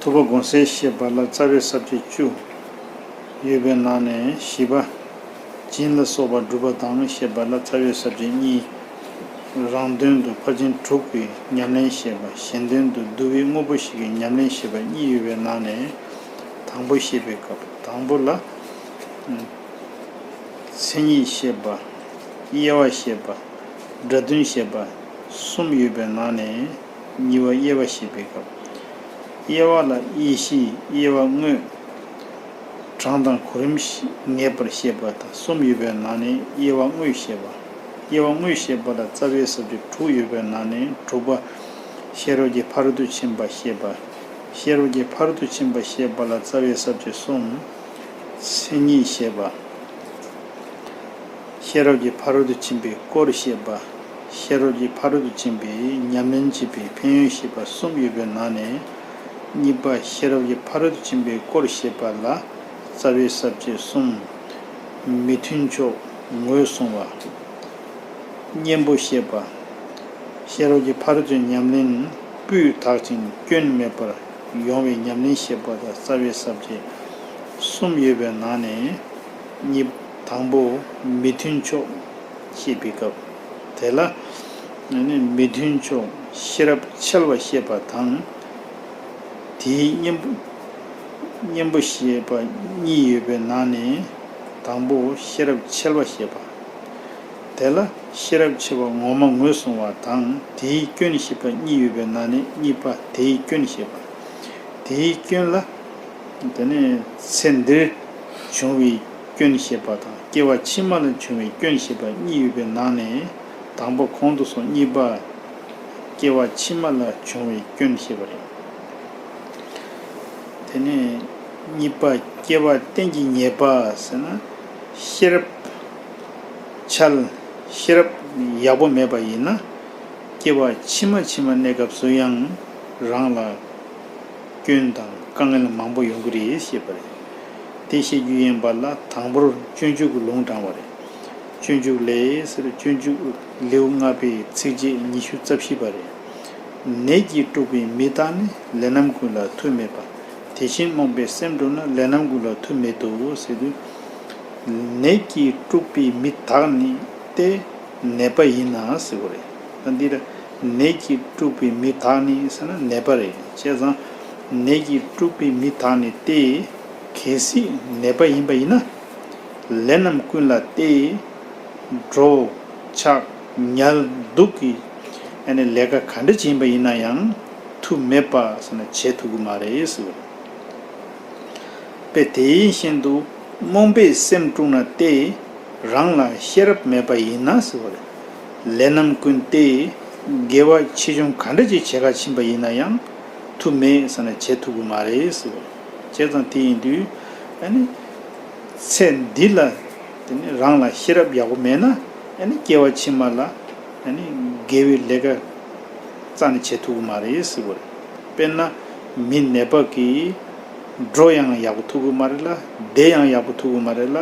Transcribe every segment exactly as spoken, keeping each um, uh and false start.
ཐུབ་པ་དགོངས་གསལ་བཤད་པ་ལ་རྩ་བའི་ས་བཅད་བཅུ་ཡོད་པའི་ནང་ནས་བཞི་པ། སྦྱིན་ལ་སོགས་པ་སྒྲུབ་པ་དང་བཤད་པ་ལ་རྩ་བའི་ས་བཅད་གཉིས། རང་དོན་དུ་ཕར་ཕྱིན་དྲུག་གི་ཉམས་ལེན་བཤད་པ། གཞན་དོན་དུ་བསྡུ་བའི་དངོས་པོ་བཞི་གི་ཉམས་ལེན་བཤད་པ་གཉིས་ཡོད་པའི་ནང་ནས། དང་པོ་བཤད་པའི་སྐབས་དང་པོ་ལ། མཚན་ཉིད་བཤད་པ། དབྱེ་བ་བཤད་པ། སྒྲ་དོན་བཤད་པ་གསུམ་ཡོད་པའི་ནང་ནས། གཉིས་པ་དབྱེ་བ་བཤད་པའི་སྐབས། དབྱེ་བ་ལ་དབྱེ་གཞི་དབྱེ་བ་དངོས། གྲངས་དང་གོ་རིམ་ངེས་པར་བཤད་པ་དང་གསུམ་ཡོད་པའི་ནང་ནས་དབྱེ་བ་དངོས་བཤད་པ། དབྱེ་བ་དངོས་བཤད་པ་ལ་རྩ་བའི་ས་བཅད་དྲུག་ཡོད་པའི་ནང་ནས་དྲུག་པ། ཤེས་རབ་ཀྱི་ཕ་རོལ་ཏུ་ཕྱིན་པ་བཤད་པ། ཤེས་རབ་ཀྱི་ཕ་རོལ་ཏུ་ཕྱིན་པ་བཤད་པ་ལ་རྩ་བའི་ས་བཅད་གསུམ། མཚན་ཉིད་བཤད་པ། ཤེས་རབ་ཀྱི་ཕ་རོལ་ཏུ་ཕྱིན་པའི་སྐོར་བཤད་པ། ཤེས་རབ་ཀྱི་ཕ་རོལ་ཏུ་ཕྱིན་པའི་ཉམས་ལེན་བྱེད་པའི་ཕན་ཡོན་བཤད་པ་གསུམ་ཡོད་པའི་ནང་ནས། གཉིས་པ་ཤེས་རབ་ཀྱི་ཕ་རོལ་ཏུ་ཕྱིན་པའི་སྐོར་བཤད་པ་ལ་རྩ་བའི་ས་བཅད་གསུམ། མི་མཐུན་ཕྱོགས་ངོས་བཟུང་བ། གཉེན་པོ་བཤད་པ། ཤེས་རབ་ཀྱི་ཕ་རོལ་ཏུ་ཉམས་ལེན་སྤུས་དག་ཅིང་སྐྱོན་མེད་པར་ཡོང་བའི་ཉམས་ལེན་བཤད་པ་དང་རྩ་བའི་ས་བཅད་གསུམ་ཡོད་པའི་ནང་ནས། གཉིས། དང་པོ་མི་མཐུན་ཕྱོགས་བཤད་པའི་སྐབས། དེ་ལ་ནི་མི་མཐུན་ཕྱོགས་ཤེས་རབ་འཆལ་བ་བཤད་པ་དང་། དེའི་གཉེན་པོ་གཉེན་པོ་བཤད་པ་གཉིས་ཡོད་པའི་ནང་ནས། དང་པོ་ཤེས་རབ་འཆལ་བ་བཤད་པ། དེ་ལ་ཤེས་རབ་འཆལ་བ་ངོ་མ་ངོས་བཟུང་བ་དང་དེའི་སྐྱོན་བཤད་པ་གཉིས་ཡོད་པའི་ནང་ནས་གཉིས་པ་དེའི་སྐྱོན་བཤད་པ། དེའི་སྐྱོན་ལ། དེ་ནས་ཚེ་འདིར་བྱུང་བའི་སྐྱོན་བཤད་པ་དང་སྐྱེ་བ་ཕྱི་མ་ལ་བྱུང་བའི་སྐྱོན་བཤད་པ་གཉིས་ཡོད་པའི་ནང་ནས། དང་པོ་གོང་དུ་སོང་གཉིས་པ། སྐྱེ་བ་ཕྱི་མ་ལ་བྱུང་བའི་སྐྱོན་བཤད་པ་རེད། དེ་ནས་གཉིས་པ་སྐྱེ་བ་གཏན་གྱི་ཉེས་པ་ཟེར་ན། ཤེས་རབ་འཆལ། ཤེས་རབ་ཡག་པོ་མེད་པ་ཡིན་ན། སྐྱེ་བ་ཕྱི་མ་ཕྱི་མ་གནས་སྐབས་སུ་ཡང་རང་ལ་སྐྱོན་དང་དཀའ་ངལ་མང་པོ་ཡོང་གི་རེད་ཞེས་པ་རེད། དེ་བཤད་རྒྱུ་ཡིན་པ་ལ་དང་པོར་སྤྱོད་འཇུག་གི་ལུང་དྲངས་པ་རེད། སྤྱོད་འཇུག་ལས་ཟེར། སྤྱོད་འཇུག་ལེའུ་ལྔ་པའི་ཚིགས་བཅད་ཉི་ཤུ་རྩ་བཞི་པ་རེད། ནད་ཀྱིས་དཀྲུགས་པའི་མི་དག་ནི། ལས་རྣམས་ཀུན་ལ་མཐུ་མེད་པ། དེ་བཞིན་རྨོངས་པའི་སེམས་དཀྲུགས་ན། ལས་རྣམས་ཀུན་ལ་མཐུ་མེད་དོ་ཟེར་དུས། ནད་ཀྱིས་དཀྲུགས་པའི་མི་དག་ནི་སྟེ་ནད་པ་ཡིན་ན་ཟེར་བ་རེད། ད་འདིར་ནད་ཀྱིས་དཀྲུགས་པའི་མི་དག་ནི་ཟེར་ན་ནད་པ་རེད། བྱས་ཙང་ནད་ཀྱིས་དཀྲུགས་པའི་མི་དག་ནི་སྟེ། གལ་སྲིད་ནད་པ་ཡིན་པ་ཡིན་ན། ལས་རྣམས་ཀུན་ལ་སྟེ། འགྲོ། འཆག། ཉལ་འདུག་གི་ཨ་ནི་ལས་ཀ་ག་འདྲ་བྱེད་པ་ཡིན་ན་ཡང་མཐུ་མེད་པ་ཟེར་ན་བྱེད་ཐུབ་ཀྱི་མ་རེད་ཟེར་བ་རེད། དཔེ་དེ་བཞིན་དུ་རྨོངས་པའི་སེམས་དཀྲུགས་ན་སྟེ། རང་ལ་ཤེས་རབ་མེད་པ་ཡིན་ན་ཟེར་བ་རེད། ལས་རྣམས་ཀུན་སྟེ། དགེ་བ་ཆེ་ཆུང་ག་འདྲ་ཅིག་བྱེད་ག་ཕྱིན་པ་ཡིན་ན་ཡང་མཐུ་མེད་ཟེར་ན་བྱེད་ཐུབ་ཀྱི་མ་རེད་ཟེར་བ་རེད། བྱས་ཙང་དེ་ཡིན་དུས་ཨ་ནི། ཚེ་འདི་ལ་དེ་ནི་རང་ལ་ཤེས་རབ་ཡག་པོ་མེད་ན་ཨ་ནི་སྐྱེ་བ་ཕྱི་མ་ལ་ཨ་ནི་དགེ་བའི་ལས་ཀ་རྩ་ནས་བྱེད་ཐུབ་ཀྱི་མ་རེད་ཟེར་བ་རེད། དཔེར་ན་མི་ནད་པ་གིས་འགྲོ་ཡང་ཡག་པོ་ཐུབ་ཀྱི་མ་རེད་ལ། བསྡད་ཡང་ཡག་པོ་ཐུབ་ཀྱི་མ་རེད་ལ།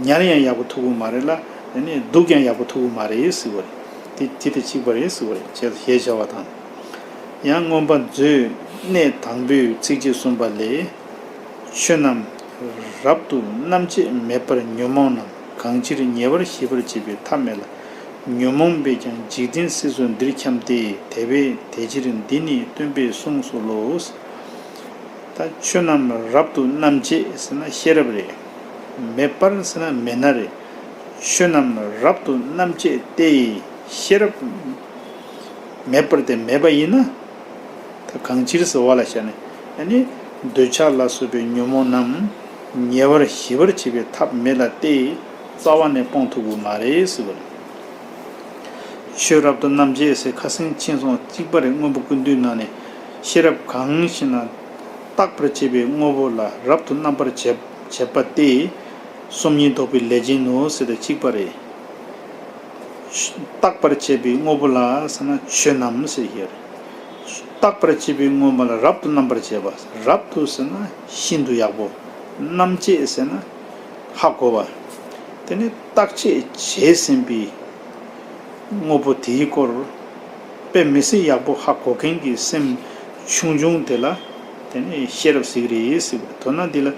ཉལ་ཡང་ཡག་པོ་ཐུབ་ཀྱི་མ་རེད་ལ། ཨ་ནི་འདུག་ཡང་ཡག་པོ་ཐུབ་ཀྱི་མ་རེད་ཟེར་བ་རེད། དེ་དེ་དེ་གཅིག་པ་རེད་ཟེར་བ་རེད། བྱས་ཞེས་བྱ་བ་དང་། ཡང་མངོན་པ་མཛོད་གནས་དང་པོའི་ཚིགས་བཅད་གསུམ་པ་ལས། ཆོས་རྣམས་རབ་ཏུ་རྣམ་དཔྱད་མེད་པར་ཉོན་མོངས་རྣམས་གང་ཕྱིར་ཉེ་བར་ཞི་བར་བྱེད་པའི་ཐབས་མེད་ལ། ཉོན་མོངས་པས་ཀྱང་འཇིག་རྟེན་སྲིད་མཚོ་འདིར་འཁྱམས་ཏེ། དེ་བས་དེ་ཕྱིར་འདི་ནི་སྟོན་པས་གསུངས་སོ་ལོ། ད་ཆོས་རྣམས་རབ་ཏུ་རྣམ་དཔྱད་ཟེར་ན་ཤེས་རབ་རེད། མེད་པར་ཟེར་ན་མེད་ན་རེད། ཆོས་རྣམས་རབ་ཏུ་རྣམ་དཔྱད་དེ་ཤེས་རབ་མེད་པར་དེ་མེད་པ་ཡིན་ན། ད་གང་ཕྱིར་ཟེར་བ་ལ་བཞག་ནས་ཨ་ནི་འདོད་ཆགས་ལ་སོགས་པའི་ཉོན་མོངས་རྣམས་ཉེ་བར་ཞི་བར་བྱེད་པའི་ཐབས་མེད་ལ་སྟེ་རྩ་བ་ནས་སྤོང་ཐུབ་ཀྱི་མ་རེད་ཟེར་བ་རེད། ཆོས་རབ་ཏུ་རྣམ་དཔྱད་ཟེར་ཁ་སང་མཁྱེན་སོང་གཅིག་པ་རེད། སྔོན་པོ་ཀུན་བཏུས་ནང་ནས་ཤེས་རབ་གང་ཞིག་ན་བརྟག་པར་བྱེད་པའི་དངོས་པོ་ལ་རབ་ཏུ་རྣམ་པར་འབྱེད་འབྱེད་པ་སྟེ། སོམ་ཉི་ལྡོག་པའི་ལས་ཅན་ནོ་ཟེར་དེ་གཅིག་པ་རེད། བརྟག་པར་བྱེད་པའི་དངོས་པོ་ལ་ཟེར་ན་ཆོས་རྣམས་ཟེར་ཡོད། བརྟག་པར་བྱེད་པའི་དངོས་པོ་ལ་རབ་ཏུ་རྣམ་པར་འབྱེད་པ། རབ་ཏུ་ཟེར་ན་ཤིན་ཏུ་ཡག་པོ། རྣམ་དཔྱད་ཟེར་ན་ཧ་གོ་བ། དེ་ནི་བརྟག་དཔྱད་བྱས་ཟིན་པའི་དངོས་པོ་དེའི་སྐོར་དཔེ་མི་སྲིད་ཡག་པོ་ཧ་གོ་མཁན་གྱི་སེམས་ཆུང་ཆུང་དེ་ལ་ དེ་ནས་ཤེས་རབ་ཟེར་གྱི་རེད་ཟེར་བ་རེད། མདོར་ན་འདི་ལ་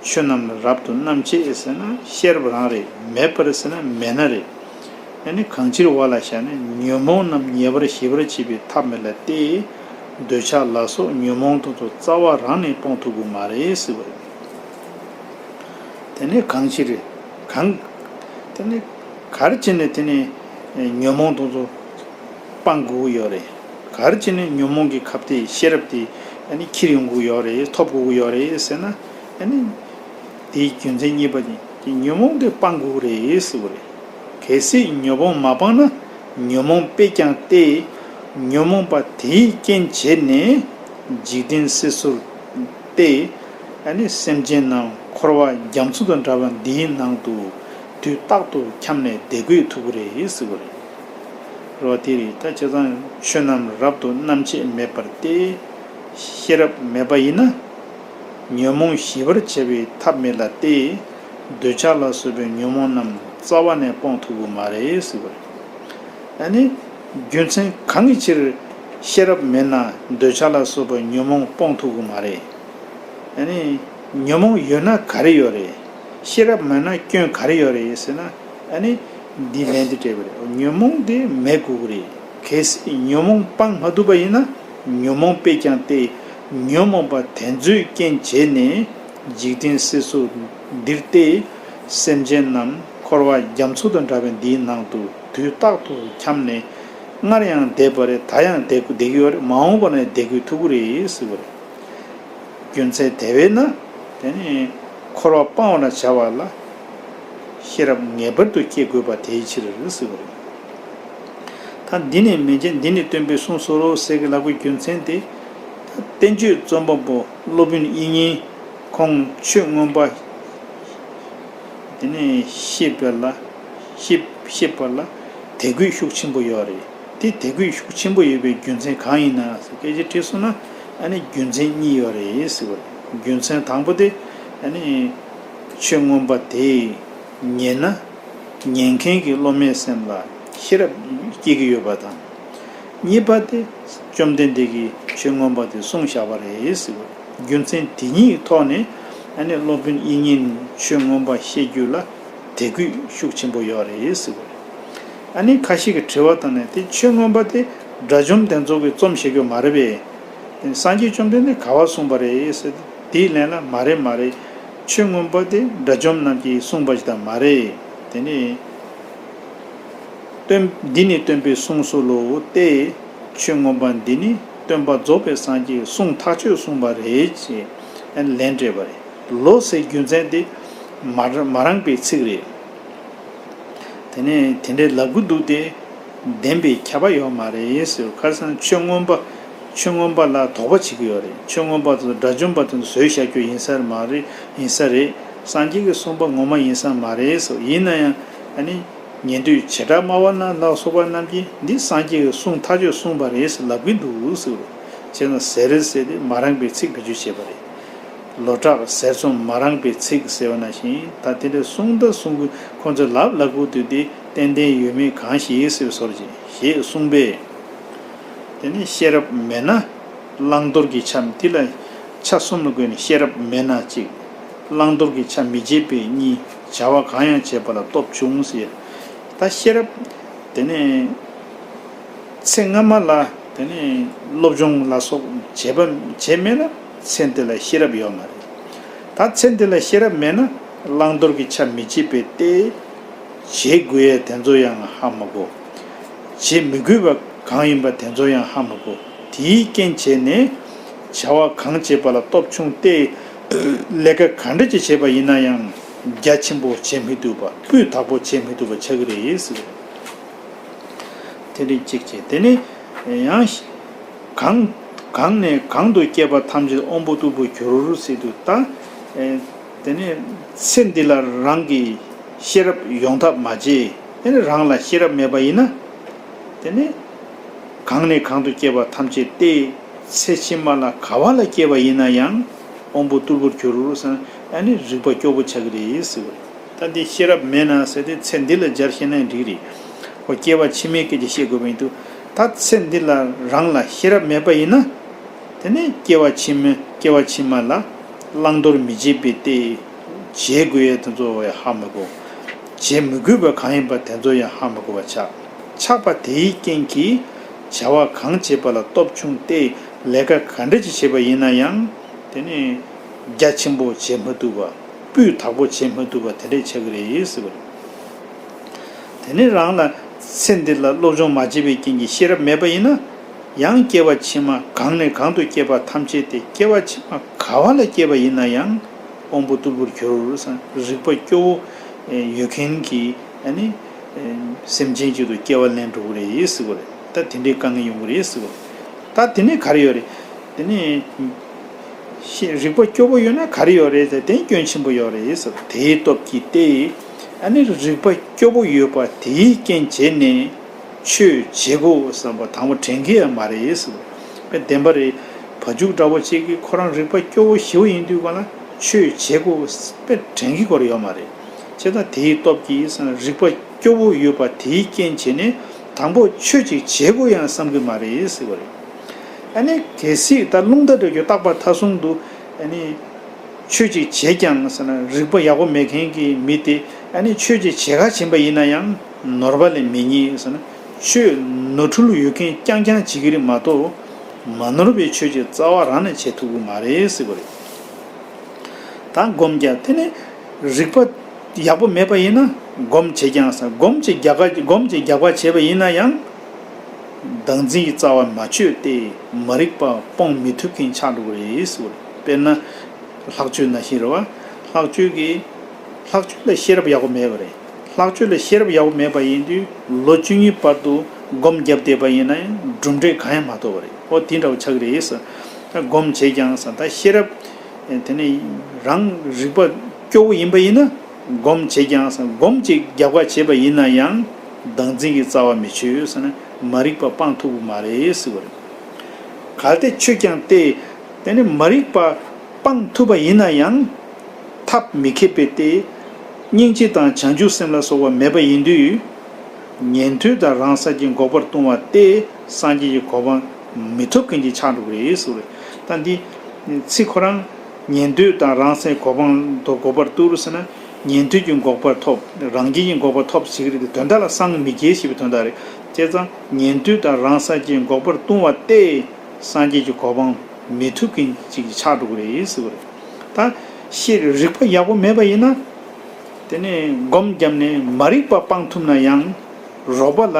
ཆོས་རྣམས་རབ་ཏུ་རྣམ་འབྱེད་ཟེར་ན་ཤེས་རབ་རང་རེད། མེད་པར་ཟེར་ན་མེད་ན་རེད། ཨ་ནི་གང་ཕྱིར་བ་ལ་བཞག་ནས་ཉོན་མོངས་རྣམས་ཉེ་བར་ཞི་བར་བྱེད་པའི་ཐབས་མེད་ལ་སྟེ། འདོད་ཆགས་ལ་སོགས་ཉོན་མོངས་དེ་ཚོ་རྩ་བ་རང་ནས་སྤོང་ཐུབ་ཀྱི་མ་རེད་ཟེར་བ་རེད། དེ་ནས་གང་ཕྱིར་གང་། དེ་ནས་ག་རེ་བྱས་ནས་དེ་ནས་ཉོན་མོངས་དེ་ཚོ་སྤང་དགོས་ཀྱི་ཡོད་རེད། ག་རེ་བྱས་ནས་ཉོན་མོངས་ཀྱི་ཁབ་དེ་ཤེས་རབ་དེ་ཨ་ནི་འཁྱེར་ཡོང་དགོས་ཀྱི་ཡོད་རེད། ཐོབ་དགོས་ཀྱི་ཡོད་རེད་ཟེར་ན། ཨ་ནི་དེའི་རྒྱུ་མཚན་གཉིས་པ་དེ་ཉོན་མོངས་དེ་སྤང་དགོས་ཀྱི་རེད་ཟེར་བ་རེད། གལ་སྲིད་ཉོན་མོངས་མ་སྤངས་ན་ཉོན་མོངས་སྤེལ་ཀྱང་སྟེ། ཉོན་མོངས་པ་དེའི་རྐྱེན་བྱས་ནས་འཇིག་རྟེན་སྲིད་གསུམ་སྟེ། ཨ་ནི་སེམས་ཅན་རྣམས་འཁོར་བ་རྒྱ་མཚོ་དང་འདྲ་བ་འདིའི་ནང་དུ་དུས་རྟག་ཏུ་འཁྱམས་ནས་བསྡད་དགོས་ཐུག་གི་རེད་ཟེར་བ་རེད། རེད་བ། དེ་རེད། ད་བྱས་ཙང་ཆོས་རྣམས་རབ་ཏུ་རྣམ་འབྱེད་མེད་པར་ཏེ། ཤེས་རབ་མེད་པ་ཡིན་ན། ཉོན་མོངས་ཞི་བར་བྱེད་པའི་ཐབས་མེད་ལ་སྟེ། འདོད་ཆགས་ལ་སོགས་པའི་ཉོན་མོངས་རྣམས་རྩ་བ་ནས་སྤོང་ཐུབ་ཀྱི་མ་རེད་ཟེར་བ་རེད། ཨ་ནི་རྒྱུ་མཚན་གང་གི་ཕྱིར་ཤེས་རབ་མེད་ན་འདོད་ཆགས་ལ་སོགས་པའི་ཉོན་མོངས་སྤོང་ཐུབ་ཀྱི་མ་རེད། ཨ་ནི་ཉོན་མོངས་ཡོད་ན་ག་རེ་ཡོད་རེད། ཤེས་རབ་མེད་ན་སྐྱོན་ག་རེ་ཡོད་རེད་ཟེར་ན། ཨ་ནི་འདི་ལན་འདི་སྤྲད་པ་རེད། ཉོན་མོངས་དེ་མེད་དགོས་ཀྱི་རེད། གལ་སྲིད་ཉོན་མོངས་སྤང་མ་ཐུབ་པ་ཡིན་ན་ཉོན་མོངས་སྤེལ་ཀྱང་སྟེ། ཉོན་མོངས་པ་དེ་ཚོའི་རྐྱེན་བྱས་ནས་འཇིག་རྟེན་སྲིད་གསུམ་འདིར་སྟེ། སེམས་ཅན་རྣམས་འཁོར་བ་རྒྱ་མཚོ་དང་འདྲ་བའི་འདིའི་ནང་དུ་དུས་རྟག་ཏུ་འཁྱམས་ནས་སྔར་ཡང་བསྡད་པ་རེད། ད་ཡང་བསྡད་བསྡད་ཀྱི་ཡོད་རེད། མ་འོངས་པ་ན་བསྡད་དགོས་ཐུག་གི་རེད་ཟེར་བ་རེད། རྒྱུ་མཚན་དེ་བས་ན། དེ་ནི་འཁོར་བ་སྤང་བར་བྱ་བ་ལ་ཤེས་རབ་ངེས་པར་དུ་སྐྱེ་དགོས་པ་དེའི་ཕྱིར་ཟེར་བ་རེད། ད་འདི་ནི་མན་ཆད་འདི་ནི་སྟོན་པའི་གསུང་སོ་ལོ་ཟེར་གྱི་ལབ་པའི་རྒྱུ་མཚན་དེ། ད་བསྟན་བཅོས་རྩོམ་པ་པོ་སློབ་དཔོན་དབྱིག་གཉེན་ཁོང་ཆོས་མངོན་པ་དེ་ནི་ཤེས་པ་ལ་ཤེས་ཤེས་པ་ལ་དད་གུས་ཤུགས་ཆེན་པོ་ཡོད་རེད། དེ་དད་གུས་ཤུགས་ཆེན་པོ་ཡོད་པའི་རྒྱུ་མཚན་གང་ཡིན་ན་ཟེར་སྐད་ཆ་དྲིས་སོང་ན། ཨ་ནི་རྒྱུ་མཚན་གཉིས་ཡོད་རེད་ཟེར་བ་རེད། རྒྱུ་མཚན་དང་པོ་དེ་ཨ་ནི་ཆོས་མངོན་པ་དེ་ཉན་ན་ཉན་མཁན་གྱི་སློབ་མའི་སེམས་ལ་ཤེས་རབ་སྐྱེ་གི་ཡོད་པ་དང་། གཉིས་པ་དེ་བཅོམ་ལྡན་འདས་ཀྱིས་ཆོས་མངོན་པ་དེ་གསུངས་བཞག་པ་རེད་ཟེར་བ་རེད། རྒྱུ་མཚན་དེ་གཉིས་ཐོག་ནས་ཨ་ནི་སློབ་དཔོན་དབྱིག་གཉེན་ཆོས་མངོན་པ་བཤད་རྒྱུ་ལ་དད་གུས་ཤུགས་ཆེན་པོ་ཡོད་རེད་ཟེར་བ་རེད། ཨ་ནི་ཁ་ཤས་ཀྱིས་དྲི་བ་བཏང་ནས་དེ་ཆོས་མངོན་པ་དེ་དགྲ་བཅོམ་དེ་ཚོ་གིས་རྩོམ་བྱེད་རྒྱུ་མ་རེད་པས། དེ་སངས་རྒྱས་བཅོམ་ལྡན་འདས་ག་བ་གསུངས་པ་རེད་ཟེར་ཏེ། དེའི་ལན་ལ་མ་རེད་མ་རེད། ཆོས་མངོན་པ་དེ་དགྲ་བཅོམ་རྣམས་ཀྱིས་གསུངས་པ་ཞིག་དང་མ་རེད། དེ་ནི་སྟོན་འདི་ནི་སྟོན་པའི་གསུང་སོ་ལོ་སྟེ། ཆོས་མངོན་པ་འདི་ནི་སྟོན་པ་རྫོགས་པའི་སངས་རྒྱས་གསུང་ཐག་ཆོད་གསུངས་པ་རེད་ཅེས་ལན་སྤྲད་པ་རེད། ལོ་ཟེར་རྒྱུ་མཚན་དེ་མ་མ་རངས་པའི་ཚིག་རེད། དེ་ནས་དེ་འདྲའི་ལབ་ཀྱི་འདུག་སྟེ། བདེན་པའི་ཁྱབ་པ་ཡོད་མ་རེད་ཟེར། ཁ་སང་ཆོས་མངོན་པ་ཆོས་མངོན་པ་ལ་དོགས་པ་བྱེད་ཀྱི་ཡོད་རེད། ཆོས་མངོན་པ་དེ་དགྲ་བཅོམ་པ་དེ་བཟོས་བཞག་རྒྱུ་ཡིན་ས་མ་རེད། ཡིན་ས་རེད། སངས་རྒྱས་ཀྱིས་གསུངས་པ་ངོ་མ་ཡིན་ས་མ་རེད་ཟེར། ཡིན་ན་ཡང་ཨ་ནི་ཉན་ཐོས་བྱེ་བྲག་སྨྲ་བ་རྣམས་ལ་སོགས་པ་རྣམས་ཀྱིས་འདི་སངས་རྒྱས་ཀྱི་གསུང་ཐག་ཆོད་གསུངས་པ་རེད་ཟེར་ལབ་ཀྱི་འདུག་ཟེར། བྱས་ན་ཟེར་ཟེར་ཏེ་མ་རངས་པའི་ཚིག་བེད་སྤྱོད་བྱས་པ་རེད། ལོ་དྲག་ཟེར་ཚོམ་མ་རངས་པའི་ཚིག་ཟེར་བ་ནང་བཞིན། ད་དེ་འདྲ་གསུང་ད་གསུང་གི་ཁོང་ཚོས་ལབ་ལབ་དགོས་དུས་དེ་ཏན་ཏན་ཡོད་མེད་གང་ཞིག་ཟེར་བའི་བཟོ་འདྲ་ཅིག་ཞེས་གསུངས་པས། དེ་ནི་ཤེས་རབ་མེད་ན་བླང་དོར་གྱི་ཆ་དེ་ལ་ཆ་གསུམ་ལ་བགོས་ནས་ཤེས་རབ་མེད་ན་གཅིག། བླང་དོར་གྱི་ཆ་མི་འབྱེད་པའི་གཉིས། བྱ་བ་གང་ཡང་བྱེད་པ་ལ་སྟོབས་ཆུང་ཟེར། ད་ཤེས་རབ་དེ་ནི། ཚེ་སྔ་མ་ལ་དེ་ནི་སློབ་སྦྱོང་ལ་སོགས་བྱས་པ་བྱས་མེད་ན་ཚེ་འདི་ལ་ཤེས་རབ་ཡོད་མ་རེད། ད་ཚེ་འདི་ལ་ཤེས་རབ་མེད་ན་བླང་དོར་གྱི་ཆ་མི་འབྱེད་པས་ཏེ། བྱེད་དགོས་ཡས་དེ་ཚོ་ཡང་ཧ་མ་གོ། བྱེད་མི་དགོས་པ་གང་ཡིན་པ་དེ་ཚོ་ཡང་ཧ་མ་གོ། དེའི་རྐྱེན་བྱས་ནས་བྱ་བ་གང་བྱེད་པ་ལ་སྟོབས་ཆུང་སྟེ། ལས་ཀ་ག་འདྲ་ཅིག་བྱེད་པ་ཡིན་ན་ཡང་རྒྱ་ཆེན་པོ་བྱེད་མི་ཐུབ་པ། སྤུས་དག་པོ་བྱེད་མི་ཐུབ་པ་ཆགས་ཀྱི་རེད་ཟེར། དེ་རིགས་གཅིག་བྱས། དེ་ནས་ཡང་གང་གང་ནས་གང་དུ་སྐྱེས་པ་ཐམས་ཅད་དབང་པོ་རྟུལ་པོར་གྱུར་ཟེར་དུས། ད་དེ་ནས་ཚེ་འདི་ལ་རང་གི་ཤེས་རབ་ཡོང་ཐབས་མ་བྱས། དེ་ནས་རང་ལ་ཤེས་རབ་མེད་པ་ཡིན་ན། དེ་ནས་གང་ནས་གང་དུ་སྐྱེས་པ་ཐམས་ཅད་སྟེ། ཚེ་ཕྱི་མ་ལ་ག་བ་ལ་སྐྱེས་པ་ཡིན་ན་ཡང་དབང་པོ་རྟུལ་པོར་གྱུར་ཟེར་ན། ཨ་ནི་རིགས་པ་སྐྱོ་པོ་ཆགས་ཀྱི་རེད་ཟེར་བ་རེད། ད་འདི་ཤེས་རབ་མེད་ན་ཟེར་ཏེ་ཚེ་འདི་ལ་སྦྱར་ཤེས་ན་འགྲིག་རེད། འོ། སྐྱེ་བ་ཕྱི་མའི་སྐད་ཆ་བཤད་དགོས་པ་ཡིན་དུས། ད་ཚེ་འདི་ལ་རང་ལ་ཤེས་རབ་མེད་པ་ཡིན་ན། དེ་ནས་སྐྱེ་བ་ཕྱི་མ་སྐྱེ་བ་ཕྱི་མ་ལ་བླང་དོར་མི་བྱེད་པའི་ལྟས་བྱེད་དགོས་ཡས་དེ་ཚོ་ཡང་ཧ་མི་གོ། བྱེད་མི་དགོས་པ་གང་ཡིན་པ་དེ་ཚོ་ཡང་ཧ་མི་གོ་བ་ཆགས། ཆགས་པ་དེའི་རྐྱེན་གྱིས་བྱ་བ་གང་བྱེད་པ་ལ་སྟོབས་ཆུང་སྟེ། ལས་ཀ་ག་འདྲ་ཅིག་བྱེད་པ་ཡིན་ན་ཡང་དེ་ནས་རྒྱ་ཆེན་པོ་བྱེད་མི་ཐུབ་པ། སྤུས་དག་པོ་བྱེད་མི་ཐུབ་པ་དེ་འདྲས་ཆགས་ཀྱི་རེད་ཟེར་བ་རེད། དེ་ནས་རང་ལ་ཚེ་འདི་ལ་སློབ་སྦྱོང་མ་བྱས་པའི་རྐྱེན་གྱིས་ཤེས་རབ་མེད་པ་ཡིན་ན། ཡང་སྐྱེ་བ་ཕྱི་མ་གང་ནས་གང་དུ་སྐྱེས་པ་ཐམས་ཅད་དེ་སྐྱེ་བ་ཕྱི་མ་ག་བ་ལ་སྐྱེས་པ་ཡིན་ན་ཡང་དབང་པོ་རྟུལ་པོར་གྱུར་ཟེར། རིག་པ་སྐྱོ་བོ་ཡོད་མཁན་གྱི་ཨ་ནི་སེམས་ཅན་ཅིག་ཏུ་སྐྱེ་བ་ལེན་འགྲོ་གི་རེད་ཟེར་བ་རེད། ད་དེ་འདྲའི་དཀའ་ངལ་ཡོང་གི་རེད་ཟེར་བ་རེད། ད་དེ་ནས་ག་རེ་ཡོད་རེད། དེ་ནས། ཤེས་རིག་པ་སྐྱོ་པོ་ཡོད་ན་ག་རེ་ཡོད་རེད་ཟེར། དེ་སྐྱོན་ཆེན་པོ་ཡོད་རེད་ཟེར། དེའི་སྟོབས་ཀྱིས་ཏེ། ཨ་ནི་རིག་པ་སྐྱོ་པོ་ཡོད་པ་དེའི་རྐྱེན་བྱས་ནས་ཆོས་བྱེད་དགོས་བསམ་པ་དང་པོ་དྲན་གྱི་ཡང་མ་རེད་ཟེར། དཔེ་བདེན་པ་རེད། བ་ཕྱུགས་འདྲ་པོ་ཅིག་གིས་ཁོ་རང་རིག་པ་སྐྱོ་པོ་ཞེ་པོ་ཡིན་དུས་ག་ལ་ཆོས་བྱེད་དགོས་དཔེ་དྲན་གྱི་སྐོར་ཡོད་མ་རེད། བྱས་ཙང་དེའི་སྟོབས་ཀྱིས་རིག་པ་སྐྱོ་པོ་ཡོད་པ་དེའི་རྐྱེན་བྱས་ནས་དང་པོ་ཆོས་ཅིག་བྱེད་དགོས་ཡང་བསམ་གྱི་མ་རེད་ཟེར་བ་རེད། ཨ་ནི་གལ་སྲིད་ད་རླུང་རྟ་འདྲ་རྒྱུ་རྟག་པ་མཐའ་གསུམ་དུ་ཨ་ནི་ཆོས་ཅིག་བྱེད་ཀྱང་ཟེར་ན་རིག་པ་ཡག་པོ་མེད་མཁན་གྱི་མི་དེ་ཨ་ནི་ཆོས་ཅིག་བྱེད་ག་ཕྱིན་པ་ཡིན་ན་ཡང་ནོར་བ་ལས་མི་རྙེད་ཟེར་ན། ཆོས་ནོར་འཁྲུལ་ཡོད་མཁན་རྐྱང་རྐྱང་བྱེད་ཀྱི་རེད་མ་གཏོགས་མ་ནོར་བའི་ཆོས་ཅིག་རྩ་བ་རང་ནས་བྱེད་ཐུབ་ཀྱི་མ་རེད་ཟེར་བ་རེད། ད་སྒོམ་རྒྱག་དེ་ནི་རིག་པ་ཡག་པོ་མེད་པ་ཡིན་ན་སྒོམ་བྱེད་ཀྱང་ཟེར། སྒོམ་ཅིག་རྒྱག་ག་སྒོམ་ཅིག་རྒྱག་པ་བྱས་པ་ཡིན་ན་ཡང་། བདག་འཛིན་གྱི་རྩ་བ་མ་ཆོད་དེ་མ་རིག་པ་སྤོང་མི་ཐུབ་མཁན་ཆགས་འགྲོ་གི་རེད་ཟེར་བ་རེད། དཔེར་ན། ལྷག་སྤྱོད་ནང་བཞིན་རེད་བ། ལྷག་སྤྱོད་ཀྱི། ལྷག་སྤྱོད་ལ་ཤེས་རབ་ཡག་པོ་མེད་པ་རེད། ལྷག་སྤྱོད་ལ་ཤེས་རབ་ཡག་པོ་མེད་པ་ཡིན་དུས་ལོ་བཅུ་གཉིས་བར་དུ་སྒོམ་བརྒྱབ་བསྡད་པ་ཡིན་ན་ཡང་གྲུབ་འབྲས་གང་ཡང་མ་ཐོབ་པ་རེད། ཨོ་དེ་འདྲ་བ་ཆགས་ཀྱི་རེད་ཟེར། ད་སྒོམ་བྱེད་ཀྱང་ཟེར། ད་ཤེས་རབ། དེ་ནས་རང་རིག་པ་སྐྱོ་བོ་ཡིན་པ་ཡིན་ན་སྒོམ་བྱེད་ཀྱང་ཟེར། སྒོམ་ཅིག་རྒྱག་པ་བྱས་པ་ཡིན་ན་ཡང་བདག་འཛིན་གྱི་རྩ་བ་མི་ཆོད་ཟེར་ན་མ་རིག་པ་སྤང་ཐུབ་ཀྱི་མ་རེད་ཟེར་བ་རེད། གལ་ཏེ་ཆོད་ཀྱང་སྟེ། དེ་ནི་མ་རིག་པ་སྤང་ཐུབ་པ་ཡིན་ན་ཡང་། ཐབས་མི་ཁེགས་པས་ཏེ། སྙིང་རྗེ་དང་བྱང་ཆུབ་སེམས་ལ་སོགས་པ་མེད་པ་ཡིན་དུས། ཉན་ཐོས་དང་རང་སངས་རྒྱས་འགོག་པར་ལྟུང་བ་སྟེ་སངས་རྒྱས་ཀྱི་གོ་འཕང་མི་ཐོབ་མཁན་གྱི་ཆགས་འགྲོ་གི་རེད་ཟེར་བ་རེད། ད་འདི་ཚིག་ཁོ་རང་ཉན་ཐོས་དང་རང་སངས་གོ་འཕང་དུ་འགོག་པར་ལྟུང་ཟེར་ན། ཉན་ཐོས་ཀྱི་འགོག་པ་ཐོབ། རང་རྒྱལ་གྱི་འགོག་པ་ཐོབ་ཟེར་གྱི་རེད་དེ། དོན་དག་ལ་སངས་མི་རྒྱས་ཞེས་པའི་དོན་དག་རེད། བྱས་ཙང་ཉན་ཐོས་དང་རང་སངས་རྒྱས་འགོག་པར་ལྟུང་བ་སྟེ། སངས་རྒྱས་ཀྱི་གོ་འཕང་མི་ཐོབ་མཁན་ཅིག་ཆགས་འགྲོ་གི་རེད་ཟེར་བ་རེད། ད་ཤེས་རིག་པ་ཡག་པོ་མེད་པ་ཡིན་ན། དེ་ནས་སྒོམ་བརྒྱབ་ནས་མ་རིག་པ་སྤང་ཐུབ་ན་ཡང་། རོགས་པ་ལ་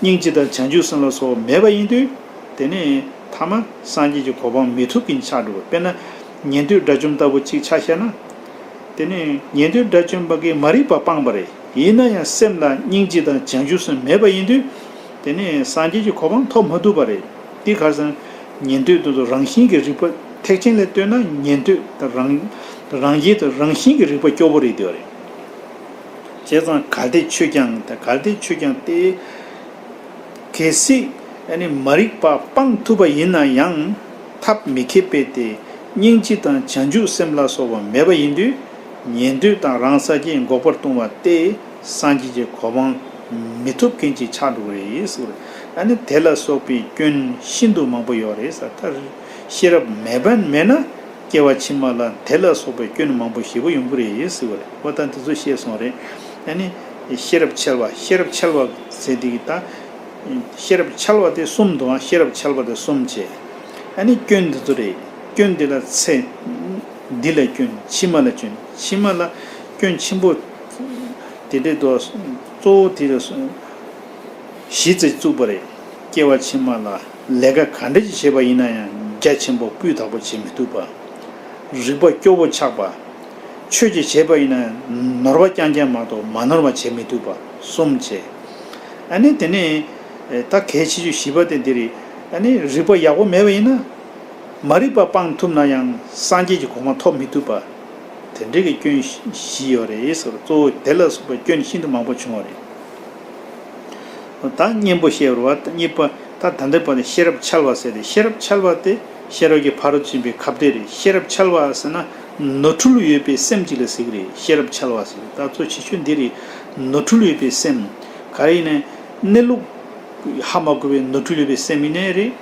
སྙིང་རྗེ་དང་བྱང་ཆུབ་སེམས་ལ་སོགས་མེད་པ་ཡིན་དུས། དེ་ནས་ཐ་མ་སངས་རྒྱས་ཀྱི་གོ་འཕང་མི་ཐོབ་མཁན་ཆགས་འགྲོ་བ། དཔེར་ན་ཉན་ཐོས་དགྲ་བཅོམ་ལྟ་བུ་གཅིག་ཆ་བཞག་ན། དེ་ནས་ཉན་ཐོས་དགྲ་བཅོམ་པ་གིས་མ་རིག་པ་སྤངས་པ་རེད། ཡིན་ན་ཡང་སེམས་ལ་སྙིང་རྗེ་དང་བྱང་ཆུབ་སེམས་མེད་པ་ཡིན་དུས། དེ་ནས་སངས་རྒྱས་ཀྱི་གོ་འཕང་ཐོབ་མ་ཐུབ་པ་རེད། འདི་ག་རེ་ཟེར་ན། ཉན་ཐོས་དེ་ཚོ་རང་བཞིན་གྱི་རིག་པ་ཐེག་ཆེན་ལ་ལྟོས་ན་ཉན་ཐོས་དང་རང་རང་རྒྱལ་དང་རང་བཞིན་གྱི་རིག་པ་སྐྱོ་པོ་རེད་དེ་བ་རེད། བྱས་ཙང་གལ་ཏེ་ཆོད་ཀྱང་ད་གལ་ཏེ་ཆོད་ཀྱང་སྟེ། གལ་སྲིད་ཨ་ནི་མ་རིག་པ་སྤང་ཐུབ་པ་ཡིན་ན་ཡང་ཐབས་མི་ཁེགས་པས་ཏེ། སྙིང་རྗེ་དང་བྱང་ཆུབ་སེམས་ལ་སོགས་པ་མེད་པ་ཡིན་དུས། ཉན་ཐོས་དང་རང་སངས་རྒྱས་འགོག་པར་ལྟུང་བ་སྟེ། སངས་རྒྱས་ཀྱི་གོ་འཕང་མི་ཐོབ་མཁན་ཅིག་ཆགས་འགྲོ་གི་རེད་ཟེར་བ་རེད། ཨ་ནི་དེ་ལ་སོགས་པའི་སྐྱོན་ཤིན་ཏུ་མང་པོ་ཡོད་རེད་ཟེར། ད་ཤེས་རབ་མེད་པ་མེད་ན་སྐྱེ་བ་ཕྱི་མ་ལ་དེ་ལ་སོགས་པའི་སྐྱོན་མང་པོ་ཞེ་པོ་ཡོང་གི་རེད་ཟེར་བ་རེད། འོ་ད་འདི་ཚོ་བཤད་སོང་རེད། ཨ་ནི་ཤེས་རབ་འཆལ་བ། ཤེས་རབ་འཆལ་བ་ཟེར་དེ་གི་ད། ཤེས་རབ་འཆལ་བ་དེ་གསུམ་འདུག་ཨ། ཤེས་རབ་འཆལ་བ་དེ་གསུམ་བྱས། ཨ་ནི་སྐྱོན་འདི་ཚོ་རེད། སྐྱོན་འདི་ལ་ཚེ་འདི་ལ་སྐྱོན། ཕྱི་མ་ལ་སྐྱོན། ཕྱི་མ་ལ་སྐྱོན་ཆེན་པོ་དེ་འདྲས་འདུག་གཙོ་བོ་དེ་ལ་གཞི་རྩ་བཙུགས་པ་རེད། སྐྱེ་བ་ཕྱི་མ་ལ་ལས་ཀ་ག་འདྲ་ཞིག་བྱས་པ་ཡིན་ན་ཡང་རྒྱ་ཆེན་པོ་སྤུས་དག་པོ་བྱེད་མི་ཐུབ་པ། རིག་པ་སྐྱོ་བོ་ཆགས་པ། ཆོས་ཅིག་བྱས་པ་ཡིན་ན་ནོར་བ་རྐྱང་རྐྱང་མ་གཏོགས་མ་ནོར་བ་བྱེད་མི་ཐུབ་པ་གསུམ་བྱས། ཨ་ནི་དེ་ནས་ད་གལ་ཆེ་ཤོས་བཞི་པ་དེ་འདི་རེད། ཨ་ནི་རིག་པ་ཡག་པོ་མེད་པ་ཡིན་ན། མ་རིག་པ་སྤང་ཐུབ་ན་ཡང་སངས་རྒྱས་ཀྱི་གོ་འཕང་ཐོབ་མི་ཐུབ་པ། དེ་འདྲའི་གི་སྐྱོན་བཞི་ཡོད་རེད་ཟེར། གཙོ་བོ་དེ་ལ་སོགས་པའི་སྐྱོན་ཤིན་ཏུ་མང་པོ་བྱུང་བ་རེད། ད་སྙན་པོ་བཤད་པ་རེད་བ། གཉིས་པ་ད་ད་ལྟའི་བར་ནས་ཤེས་རབ་འཆལ་བ་ཟེར་ཏེ། ཤེས་རབ་འཆལ་བ་དེ་ཤེས་རབ་ཀྱི་ཕ་རོལ་ཏུ་ཕྱིན་པའི་ཁ་གཏད་རེད། ཤེས་རབ་འཆལ་བ་ཟེར་ན་ནོར་འཁྲུལ་ཡོད་པའི་སེམས་ཅིག་ལ་ཟེར་གི་རེད། ཤེས་རབ་འཆལ་བ་ཟེར། ད་གཙོ་ཆེ་ཤོས་འདི་རེད། ནོར་འཁྲུལ་ཡོད་པའི་སེམས། ག་རེ་ཡིན་ནའི་གནས་ལུགས་ཧ་མ་གོ་བའི་ནོར་འཁྲུལ་ཡོད་པའི་སེམས་ཡིན་ནའི་རེད།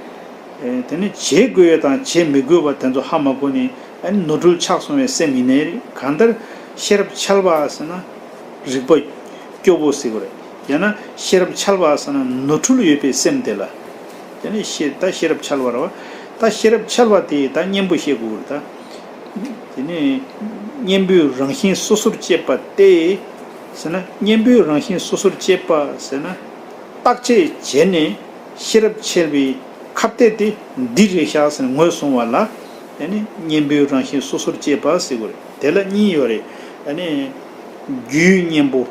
དེ་ནི་བྱེད་དགོས་ཡ་དང་བྱེད་མི་དགོས་པ་དེ་ཚོ་ཧ་མ་གོ་ནས་ཨ་ནི་ནོར་འཁྲུལ་ཆགས་སོང་བའི་སེམས་ཡིན་ནའི་རེད། གང་ལྟར་ཤེས་རབ་འཆལ་བ་ཟེར་ན་རིག་པ་སྐྱོ་བོ་ཟེར་དགོས་རེད། ཡང་ན་ཤེས་རབ་འཆལ་བ་ཟེར་ན་ནོར་འཁྲུལ་ཡོད་པའི་སེམས་དེ་ལ། དེ་ནི་ཤེས་ད་ཤེས་རབ་འཆལ་བ་རེད་བ། ད་ཤེས་རབ་འཆལ་བ་དེ་ད་གཉེན་པོ་བཤད་དགོས་རེད་ད། དེ་ནས་གཉེན་པོའི་རང་བཞིན་སོ་སོར་བཅད་པ་སྟེ། ཟེར་ན་གཉེན་པོའི་རང་བཞིན་སོ་སོར་བཅད་པ་ཟེར་ན། བརྟག་དཔྱད་བྱས་ནས་ཤེས་རབ་འཆལ་བའི་ཁ་གཏད་དེ་འདི་རེད་ཤག་ཟེར་ནས་ངོས་བཟུང་བ་ལ། དེ་ནི་གཉེན་པོའི་རང་བཞིན་སོ་སོར་བཅད་པ་ཟེར་དགོས་རེད། དེ་ལ་གཉིས་ཡོད་རེད། དེ་ནི་རྒྱུའི་གཉེན་པོ།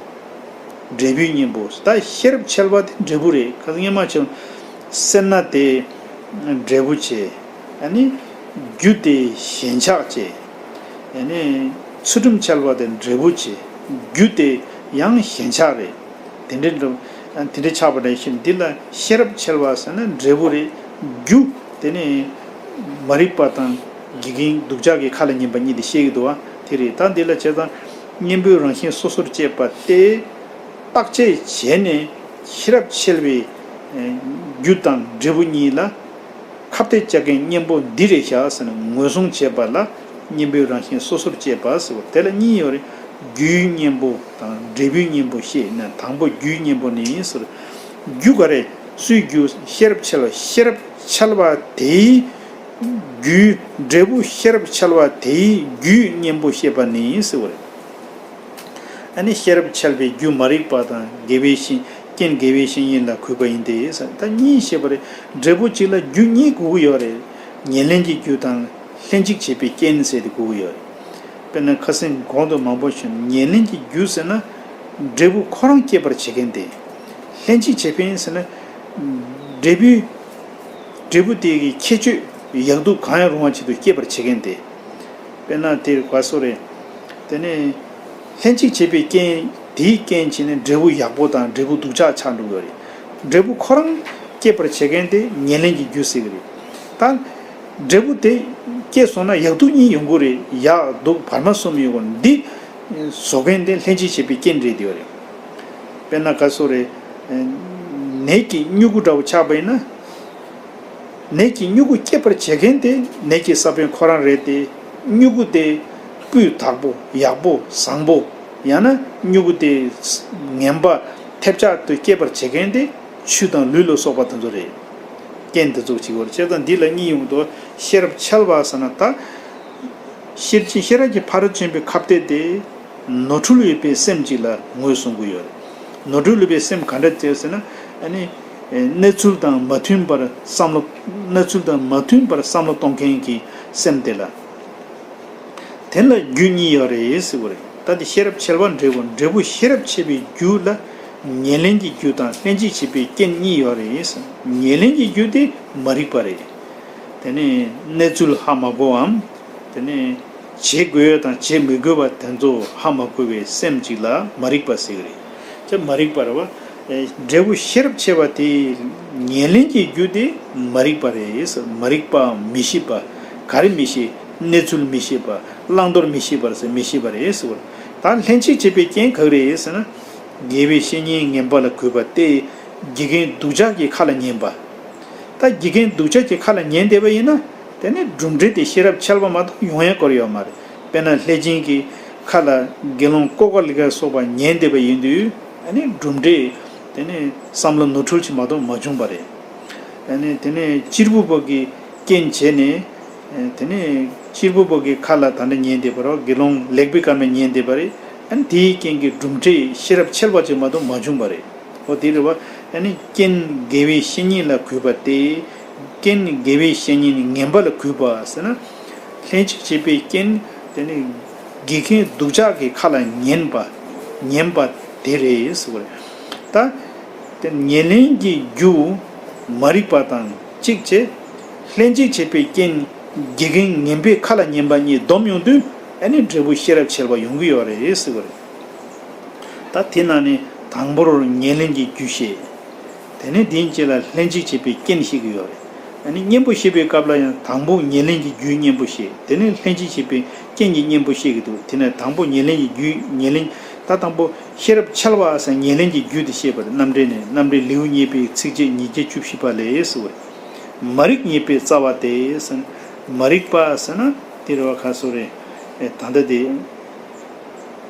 འབྲས་བུའི་གཉེན་པོ། ད་ཤེས་རབ་འཆལ་བ་དེ་འབྲས་བུ་རེད། ཁ་སང་སྔོན་མ་བྱས། སེར་སྣ་དེ་འབྲས་བུ་བྱས། ཨ་ནི་རྒྱུ་དེ་ཞེན་ཆགས་བྱས། ཨ་ནི་ཚུལ་ཁྲིམས་འཆལ་བ་དེ་འབྲས་བུ་བྱས། རྒྱུ་དེ་ཡང་ཞེན་ཆགས་རེད། དེ་འདྲའི་འགྲོ། དེ་འདྲའི་ཆགས་པ་ནང་བཞིན་འདི་ལ་ཤེས་རབ་འཆལ་བ་ཟེར་ན་འབྲས་བུ་རེད། རྒྱུ་དེ་ནི་མ་རིག་པ་དང་དགེ་རྒན་སྡུག་ཅག་གི་ཁ་ལ་ཉན་པ་གཉིས་དེ་བཤད་ཀྱི་འདུག་བ། དེ་རེད། ད་འདི་ལ་བྱས་ཙང་གཉེན་པོའི་རང་བཞིན་སོ་སོར་བཅད་པ་སྟེ། བརྟག་དཔྱད་བྱས་ནས་ཤེས་རབ་འཆལ་བའི་རྒྱུ་དང་འབྲས་བུ་གཉིས་ལ་ཁ་གཏད་བཅག་མཁན་གཉེན་པོ་འདི་རེད་ཤག་ཟེར་ནས་ངོས་བཟུང་བྱས་པ་ལ་གཉེན་པོའི་རང་བཞིན་སོ་སོར་བཅད་པ་ཟེར་བ་དེ་ལ་གཉིས་ཡོད་རེད། རྒྱུའི་གཉེན་པོ་དང་འབྲས་བུའི་གཉེན་པོ་བཤད་ན་དང་པོ་རྒྱུའི་གཉེན་པོ་ནི་ཟེར། རྒྱུ་ག་རེ། སུའི་རྒྱུ། ཤེས་རབ་འཆལ་བ། ཤེས་རབ་འཆལ་བ་དེའི་རྒྱུའི་འབྲས་བུ། ཤེས་རབ་འཆལ་བ་དེའི་རྒྱུའི་གཉེན་པོ་བཤད་པ་ནི་ཟེར་བ་རེད། ཨ་ནི་ཤེས་རབ་འཆལ་བའི་རྒྱུ་མ་རིག་པ་དང་དགེ་བའི་བཤེས། རྐྱེན་དགེ་བའི་བཤེས་གཉེན་ལ་གུས་པ་ཡིན་ཏེ་ཟེར། ད་གཉིས་བཤད་པ་རེད། འབྲས་བུ་གཅིག་ལ་རྒྱུ་གཉིས་དགོས་ཀྱི་ཡོད་རེད། ཉེར་ལེན་གྱི་རྒྱུ་དང་ལྷན་ཅིག་བྱེད་པའི་རྐྱེན་ཟེར་ཏེ་དགོས་ཀྱི་ཡོད་རེད། དཔེར་ན་ཁ་སང་གོང་དུ་མང་པོ་ཞུས། ཉེར་ལེན་གྱི་རྒྱུ་ཟེར་ན་འབྲས་བུ་ཁོ་རང་སྐྱེད་པར་བྱེད་མཁན་དེ། ལྷན་ཅིག་བྱེད་མཁན་ཟེར་ན་འབྲས་བུའི། འབྲས་བུ་དེ་གི་ཁྱད་ཆོས་ཡག་སྡུག་གང་ཡང་རུང་བ་ཆེད་དུ་སྐྱེད་པར་བྱེད་མཁན་དེ། དཔེར་ན་དེར་ག་སོ་རེད། དེ་ནས་ལྷན་ཅིག་བྱེད་པའི་རྐྱེན། དེའི་རྐྱེན་བྱས་ནས་འབྲས་བུ་ཡག་པོ་དང་འབྲས་བུ་སྡུག་ཅག་ཆགས་འགྲོ་གི་ཡོད་རེད། འབྲས་བུ་ཁོ་རང་སྐྱེད་པར་བྱེད་མཁན་དེ་ཉེར་ལེན་གྱི་རྒྱུ་ཟེར་གི་རེད། ད་འབྲས་བུ་དེ་སྐྱེས་སོང་ན་ཡག་སྡུག་གཉིས་ཡོང་གི་རེད། ཡག་སྡུག་བར་མ་གསུམ་ཡོང་གི་རེད། འདི་བཟོ་མཁན་དེ་ལྷན་ཅིག་བྱེད་པའི་རྐྱེན་རེད་དེ་ཡོད་རེད། དཔེར་ན་ག་སོ་རེད། ནས་ཀྱི་མྱུ་གུ་འདྲ་བོ་ཆགས་པ་ཡིན་ན། ནས་ཀྱི་མྱུ་གུ་སྐྱེད་པར་བྱེད་མཁན་དེ་ནས་ཀྱི་ས་བོན་ཁོ་རང་རེད་དེ། མྱུ་གུ་དེ་སྤུས་དག་པོ། ཡག་པོ། བཟང་པོ། ཡང་ན་མྱུ་གུ་དེ་ངན་པ། ཐེབས་ཆག་དེ་སྐྱེད་པར་བྱེད་མཁན་དེ་ཆུ་དང་ལུད་ལ་སོགས་པ་དེ་ཚོ་རེད། རྐྱེན་དེ་ཚོ་གཅིག་པར་བྱས་ཙང་འདི་ལ་གཉིས་ཡོང་དུས་ཤེས་རབ་འཆལ་བ་ཟེར་ན་ད། ཤེར་ཕྱིན་ཤེས་རབ་ཀྱི་ཕ་རོལ་ཏུ་ཕྱིན་པའི་ཁ་གཏད་དེ། ནོར་འཁྲུལ་ཡོད་པའི་སེམས་ཅིག་ལ་ངོས་བཟུང་གི་ཡོད་རེད། ནོར་འཁྲུལ་ཡོད་པའི་སེམས་ག་འདྲ་ཅིག་ཟེར་ན། ཨ་ནི། གནས་ཚུལ་དང་མ་མཐུན་པར་བསམ་བློ། གནས་ཚུལ་དང་མ་མཐུན་པར་བསམ་བློ་གཏོང་མཁན་གྱི་སེམས་དེ་ལ། དེ་ལ་རྒྱུ་གཉིས་ཡོད་རེད་ཟེར་བ་རེད། ད་དེ་ཤེས་རབ་འཆལ་བ་འབྲས་བུ། འབྲས་བུ་ཤེས་རབ་འཆལ་བའི་རྒྱུ་ལ་ཉེར་ལེན་གྱི་རྒྱུ་དང་ལྷན་ཅིག་བྱེད་པའི་རྐྱེན་གཉིས་ཡོད་རེད། ཉེར་ལེན་གྱི་རྒྱུ་དེ་མ་རིག་པ་རེད། དེ་ནས་གནས་ཚུལ་ཧ་མ་གོ་བའམ། དེ་ནས་བྱེད་དགོས་ཡ་དང་བྱེད་མི་དགོས་པ་དེ་ཚོ་ཧ་མ་གོ་བའི་སེམས་ཅིག་ལ་མ་རིག་པ་ཟེར་གི་རེད། དེ་མ་རིག་པ་རེད་བ། འབྲས་བུ་ཤེས་རབ་འཆལ་བ་དེ་ཉེར་ལེན་གྱི་རྒྱུ་དེ་མ་རིག་པ་རེད། མ་རིག་པའམ་མི་ཤེས་པ། ག་རེ་མི་ཤེས། གནས་ཚུལ་མི་ཤེས་པ། བླང་དོར་མི་ཤེས་པ་ཟེར། མི་ཤེས་པ་རེད་ཟེར་བ། ད་ལྷན་ཅིག་བྱེད་པའི་རྐྱེན་ག་རེ་རེད་ཟེར་ན། དགེ་བའི་བཤེས་གཉེན་ངན་པ་ལ་གུས་པ་སྟེ། དགེ་རྒན་སྡུག་ཅག་གི་ཁ་ལ་ཉན་པ། ད་དགེ་རྒན་སྡུག་ཅག་གི་ཁ་ལ་ཉན་བསྡད་པ་ཡིན་ན། དེ་ནི་གྲུབ་འབྲས་དེ་ཤེས་རབ་འཆལ་བ་མ་གཏོགས་ཡོང་ཡ་སྐོར་ཡོད་མ་རེད། དཔེར་ན་ལྷས་སྦྱིན་གྱི་ཁ་ལ་དགེ་སློང་ཀོ་ཀ་ལི་ཀ་སོགས་པ་ཉན་བསྡད་པ་ཡིན་དུས། ཨ་ནི་གྲུབ་འབྲས་དེ་ནི་བསམ་བློ་ནོར་འཁྲུལ་ཅིག་མ་གཏོགས་མ་བྱུང་བ་རེད། ཨ་ནི་དེ་ནས་གཅེར་བུ་པ་གི་རྐྱེན་བྱས་ནས། དེ་ནས་གཅེར་བུ་པ་གི་ཁ་ལ་ད་ནི་ཉན་བསྡད་པ་རེད། དགེ་སློང་ལེགས་པའི་བཀའ་མ་ཉན་བསྡད་པ་རེད། ཨ་ནི་དེའི་རྐྱེན་གྱིས་གྲུབ་འབྲས་ཤེས་རབ་འཆལ་བ་ཅིག་མ་གཏོགས་མ་བྱུང་བ་རེད། འོ་དེ་རེད་བ། ཨ་ནི་རྐྱེན་དགེ་བའི་བཤེས་གཉེན་ལ་གུས་པ་སྟེ། རྐྱེན་དགེ་བའི་བཤེས་གཉེན་ངན་པ་ལ་གུས་པ་ཟེར་ན། ལྷན་ཅིག་བྱེད་པའི་རྐྱེན་དེ་ནི་དགེ་རྒན་སྡུག་ཅག་གི་ཁ་ལ་ཉན་པ། ཉན་པ་དེ་རེད་ཟེར་བ་རེད། ད་དེ་ཉེར་ལེན་གྱི་རྒྱུ་མ་རིག་པ་དང་གཅིག་བྱས། ལྷན་ཅིག་བྱེད་པའི་རྐྱེན་དགེ་རྒན་ངན་པའི་ཁ་ལ་ཉན་པ་གཉིས་བསྡོམས་ཡོང་དུས། ཨ་ནི་འབྲས་བུ་ཤེས་རབ་འཆལ་བ་ཡོང་གི་ཡོད་རེད་ཟེར་བ་རེད། ད་དེ་ནང་ནས་དང་པོར་ཉེར་ལེན་གྱི་རྒྱུ་བཤད། དེ་ནས་དེའི་རྗེས་ལ་ལྷན་ཅིག་བྱེད་པའི་རྐྱེན་བཤད་ཀྱི་ཡོད་རེད། ཨ་ནི་གཉེན་པོ་བཤད་པའི་སྐབས་ལ་ཡང་དང་པོ་ཉེར་ལེན་གྱི་རྒྱུའི་གཉེན་པོ་བཤད། དེ་ནས་ལྷན་ཅིག་བྱེད་པའི་རྐྱེན་གྱི་གཉེན་པོ་བཤད་ཀྱི་འདུག་དེ་ནས་དང་པོ་ཉེར་ལེན་གྱི་རྒྱུའི་ཉེར་ལེན། ད་དང་པོ་ཤེས་རབ་འཆལ་བ་ཟེར་ཉེར་ལེན་གྱི་རྒྱུ་དེ་བཤད་པ་རེད། རྣམ་འགྲེལ་ནས། རྣམ་འགྲེལ་ལེའུ་གཉིས་པའི་ཚིགས་བཅད་ཉིས་བརྒྱ་བཅུ་བཞི་པ་ལས་ཟེར་བ་རེད། མ་རིག་ཉེས་པའི་རྩ་བ་དེ་ཟེར་ན། མ་རིག་པ་ཟེར་ན་དེ་རེད་བ། ཁ་སོ་རེད། ཨེ་ད་ལྟ་དེ།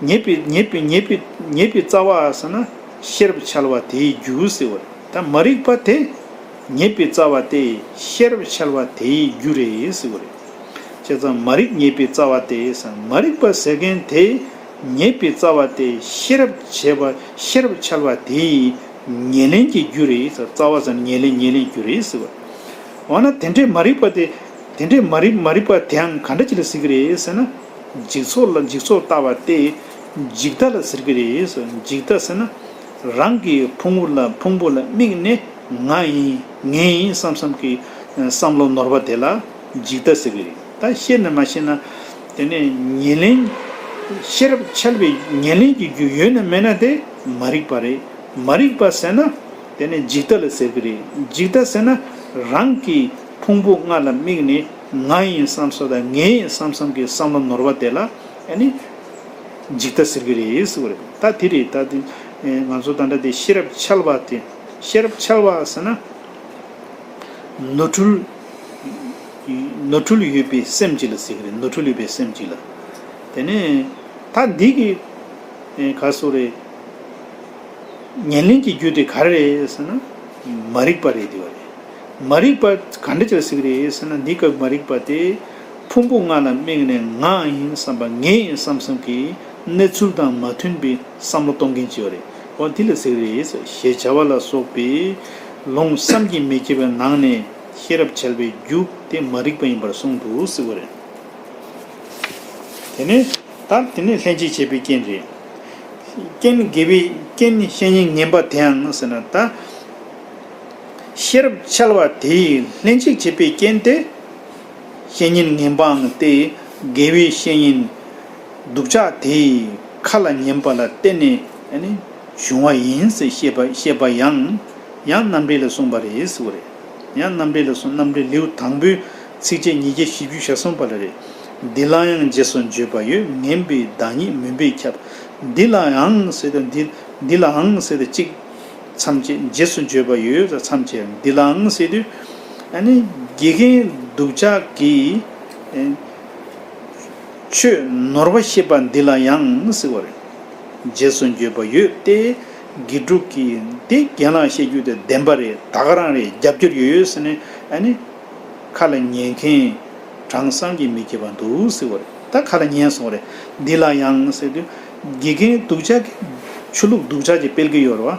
ཉེས་པའི་ཉེས་པའི་ཉེས་པའི་ཉེས་པའི་རྩ་བ་ཟེར་ན་ཤེས་རབ་འཆལ་བ་དེའི་རྒྱུ་ཟེར་བ་རེད། ད་མ་རིག་པ་དེ་ཉེས་པའི་རྩ་བ་དེ་ཤེས་རབ་འཆལ་བ་དེའི་རྒྱུ་རེད་ཟེར་བ་རེད། བྱས་ཙང་མ་རིག་ཉེས་པའི་རྩ་བ་དེ་ཟེར་ན། མ་རིག་པ་ཟེར་མཁན་དེ་ཉེས་པའི་རྩ་བ་དེ་ཤེས་རབ་བྱས་པ་ཤེས་རབ་འཆལ་བ་དེའི་ཉེར་ལེན་གྱི་རྒྱུ་རེད་ཟེར། རྩ་བ་ཟེར་ན་ཉེར་ལེན་ཉེར་ལེན་རྒྱུ་རེད་ཟེར་བ། འོ་ན་དེ་འདྲའི་མ་རིག་པ་དེ། དེ་འདྲའི་མ་རིག་མ་རིག་པ་དེའང་ག་འདྲ་ཅིག་ལ་ཟེར་གི་རེད་ཟེར་ན། འཇིག་ཚོགས་ལ་འཇིག་ཚོགས་ལྟ་བ་སྟེ། འཇིག་ལྟ་ལ་ཟེར་གི་རེད་ཟེར། འཇིག་ལྟ་ཟེར་ན། རང་གི་ཕུང་པོ་ལ་ཕུང་པོ་ལ་དམིགས་ནས་ང་ཡིན་ངའི་ཡིན་བསམ་བསམ་གྱི་བསམ་བློ་ནོར་བ་དེ་ལ་འཇིག་ལྟ་ཟེར་གི་རེད། ད་ཤེས་ན་མ་ཤེས་ན། དེ་ནས་ཉེར་ལེན། ཤེས་རབ་འཆལ་བའི་ཉེར་ལེན་གྱི་རྒྱུ་ཡོད་ན་མེད་ན་དེ་མ་རིག་པ་རེད། མ་རིག་པ་ཟེར་ན། དེ་ནས་འཇིག་ལྟ་ལ་ཟེར་གི་རེད། འཇིག་ལྟ་ཟེར་ན་རང་གི་ཕུང་པོ་ལྔ་ལ་དམིགས་ནས་ང་ཡིན་བསམ་བསམ་དང་ངའི་ཡིན་བསམ་བསམ་གྱི་བསམ་བློ་ནོར་བ་དེ་ལ་ཨ་ནི་འཇིག་ལྟ་ཟེར་གི་རེད་ཟེར་བ་རེད། ད་དེ་རེད། ད་དེ་ང་ཚོ་ད་ལྟ་དེ་ཤེས་རབ་འཆལ་བ་དེ། ཤེས་རབ་འཆལ་བ་ཟེར་ན། ནོར་འཁྲུལ། ནོར་འཁྲུལ་ཡོད་པའི་སེམས་ཅིག་ལ་ཟེར་གི་རེད། ནོར་འཁྲུལ་ཡོད་པའི་སེམས་ཅིག་ལ། དེ་ནས་ད་འདི་གི་ག་སོ་རེད། ཉེར་ལེན་གྱི་རྒྱུ་དེ་ག་རེ་རེད་ཟེར་ན། མ་རིག་པ་རེད་དེ་བ་རེད། མ་རིག་པ་ག་འདྲ་ཅིག་ལ་ཟེར་གི་རེད་ཟེར་ན། འདི་སྐབས་མ་རིག་པ་དེ་ཕུང་པོ་ལྔ་ལ་དམིགས་ནས་ང་ཡིན་བསམ་པ་ངའི་ཡིན་བསམ་བསམ་གྱི་གནས་ཚུལ་དང་མ་མཐུན་པའི་བསམ་བློ་གཏོང་མཁན་ཅིག་ཡོད་རེད། འོ་འདི་ལ་ཟེར་གི་རེད། ཞེས་བྱ་བ་ལ་སོགས་པའི་ལུང་བསམ་གྱིས་མི་ཁྱབ་པའི་ནང་ནས་ཤེས་རབ་འཆལ་བའི་རྒྱུ་དེ་མ་རིག་པ་ཡིན་པར་གསུངས་འདུག་ཟེར་བ་རེད། དེ་ནས་ད་དེ་ནས་ལྷན་ཅིག་བྱེད་པའི་རྐྱེན་རེད། རྐྱེན་དགེ་བའི་རྐྱེན་བཤེས་གཉེན་ངན་པ་དེའང་ཟེར་ན། ད་ཤེས་རབ་འཆལ་བ་དེས་ལྷན་ཅིག་བྱེད་པའི་རྐྱེན་དེ། བཤེས་གཉེན་ངན་པའང་སྟེ། དགེ་བའི་བཤེས་གཉེན་སྡུག་ཅག་དེས་ཁ་ལ་ཉན་པ་ལ་བརྟེན་ནས་ཨ་ནི་བྱུང་བ་ཡིན་ཟེར་བཤད་པ་བཤད་པ་ཡང་ཡང་རྣམ་འགྲེལ་ལ་གསུངས་པ་རེད་ཟེར་བ་རེད། ཡང་རྣམ་འགྲེལ་ལ་གསུངས། རྣམ་འགྲེལ་ལེའུ་དང་པོའི་ཚིགས་བཅད་ཉིས་བརྒྱ་བཞི་བཅུ་ཞེ་གསུམ་པ་ལ་རེད། འདི་ལའང་རྗེས་སུ་འགྱོད་པ་ཡོད། ངན་པའི་བདག་ཉིད་མུན་པས་ཁྱབ། འདི་ལའང་ཟེར་དུས་འདི་འདི་ལའང་ཟེར་དུས་གཅིག་མཚམས་བཅད། རྗེས་སུ་འགྱོད་པ་ཡོད་མཚམས་བཅད། འདི་ལའང་ཟེར་དུས་ཨ་ནི་དགེ་རྒན་སྡུག་ཅག་གིས་ཆོས་ནོར་བ་བཤད་པ་འདི་ལ་ཡང་ཟེར་བ་རེད། རྗེས་སུ་འགྱོད་པ་ཡོད་དེ། དགེ་ཕྲུག་གིས་འདི་རྒན་ལགས་བཤད་རྒྱུ་དེ་བདེན་པ་རེད། ད་ག་རང་རེད། རྒྱབ་སྐྱོར་ཡོད་ཟེར་ནས་ཨ་ནི་ཁ་ལ་ཉན་མཁན་གྲངས་བསམ་གྱིས་མི་ཁྱབ་པ་འདུག་ཟེར་བ་རེད། ད་ཁ་ལ་ཉན་སོང་བ་རེད། འདི་ལ་ཡང་ཟེར་དུས་དགེ་རྒན་སྡུག་ཅག་གིས་ཆོས་ལུགས་སྡུག་ཅག་ཅིག་སྤེལ་གྱི་ཡོད་རེད་བ།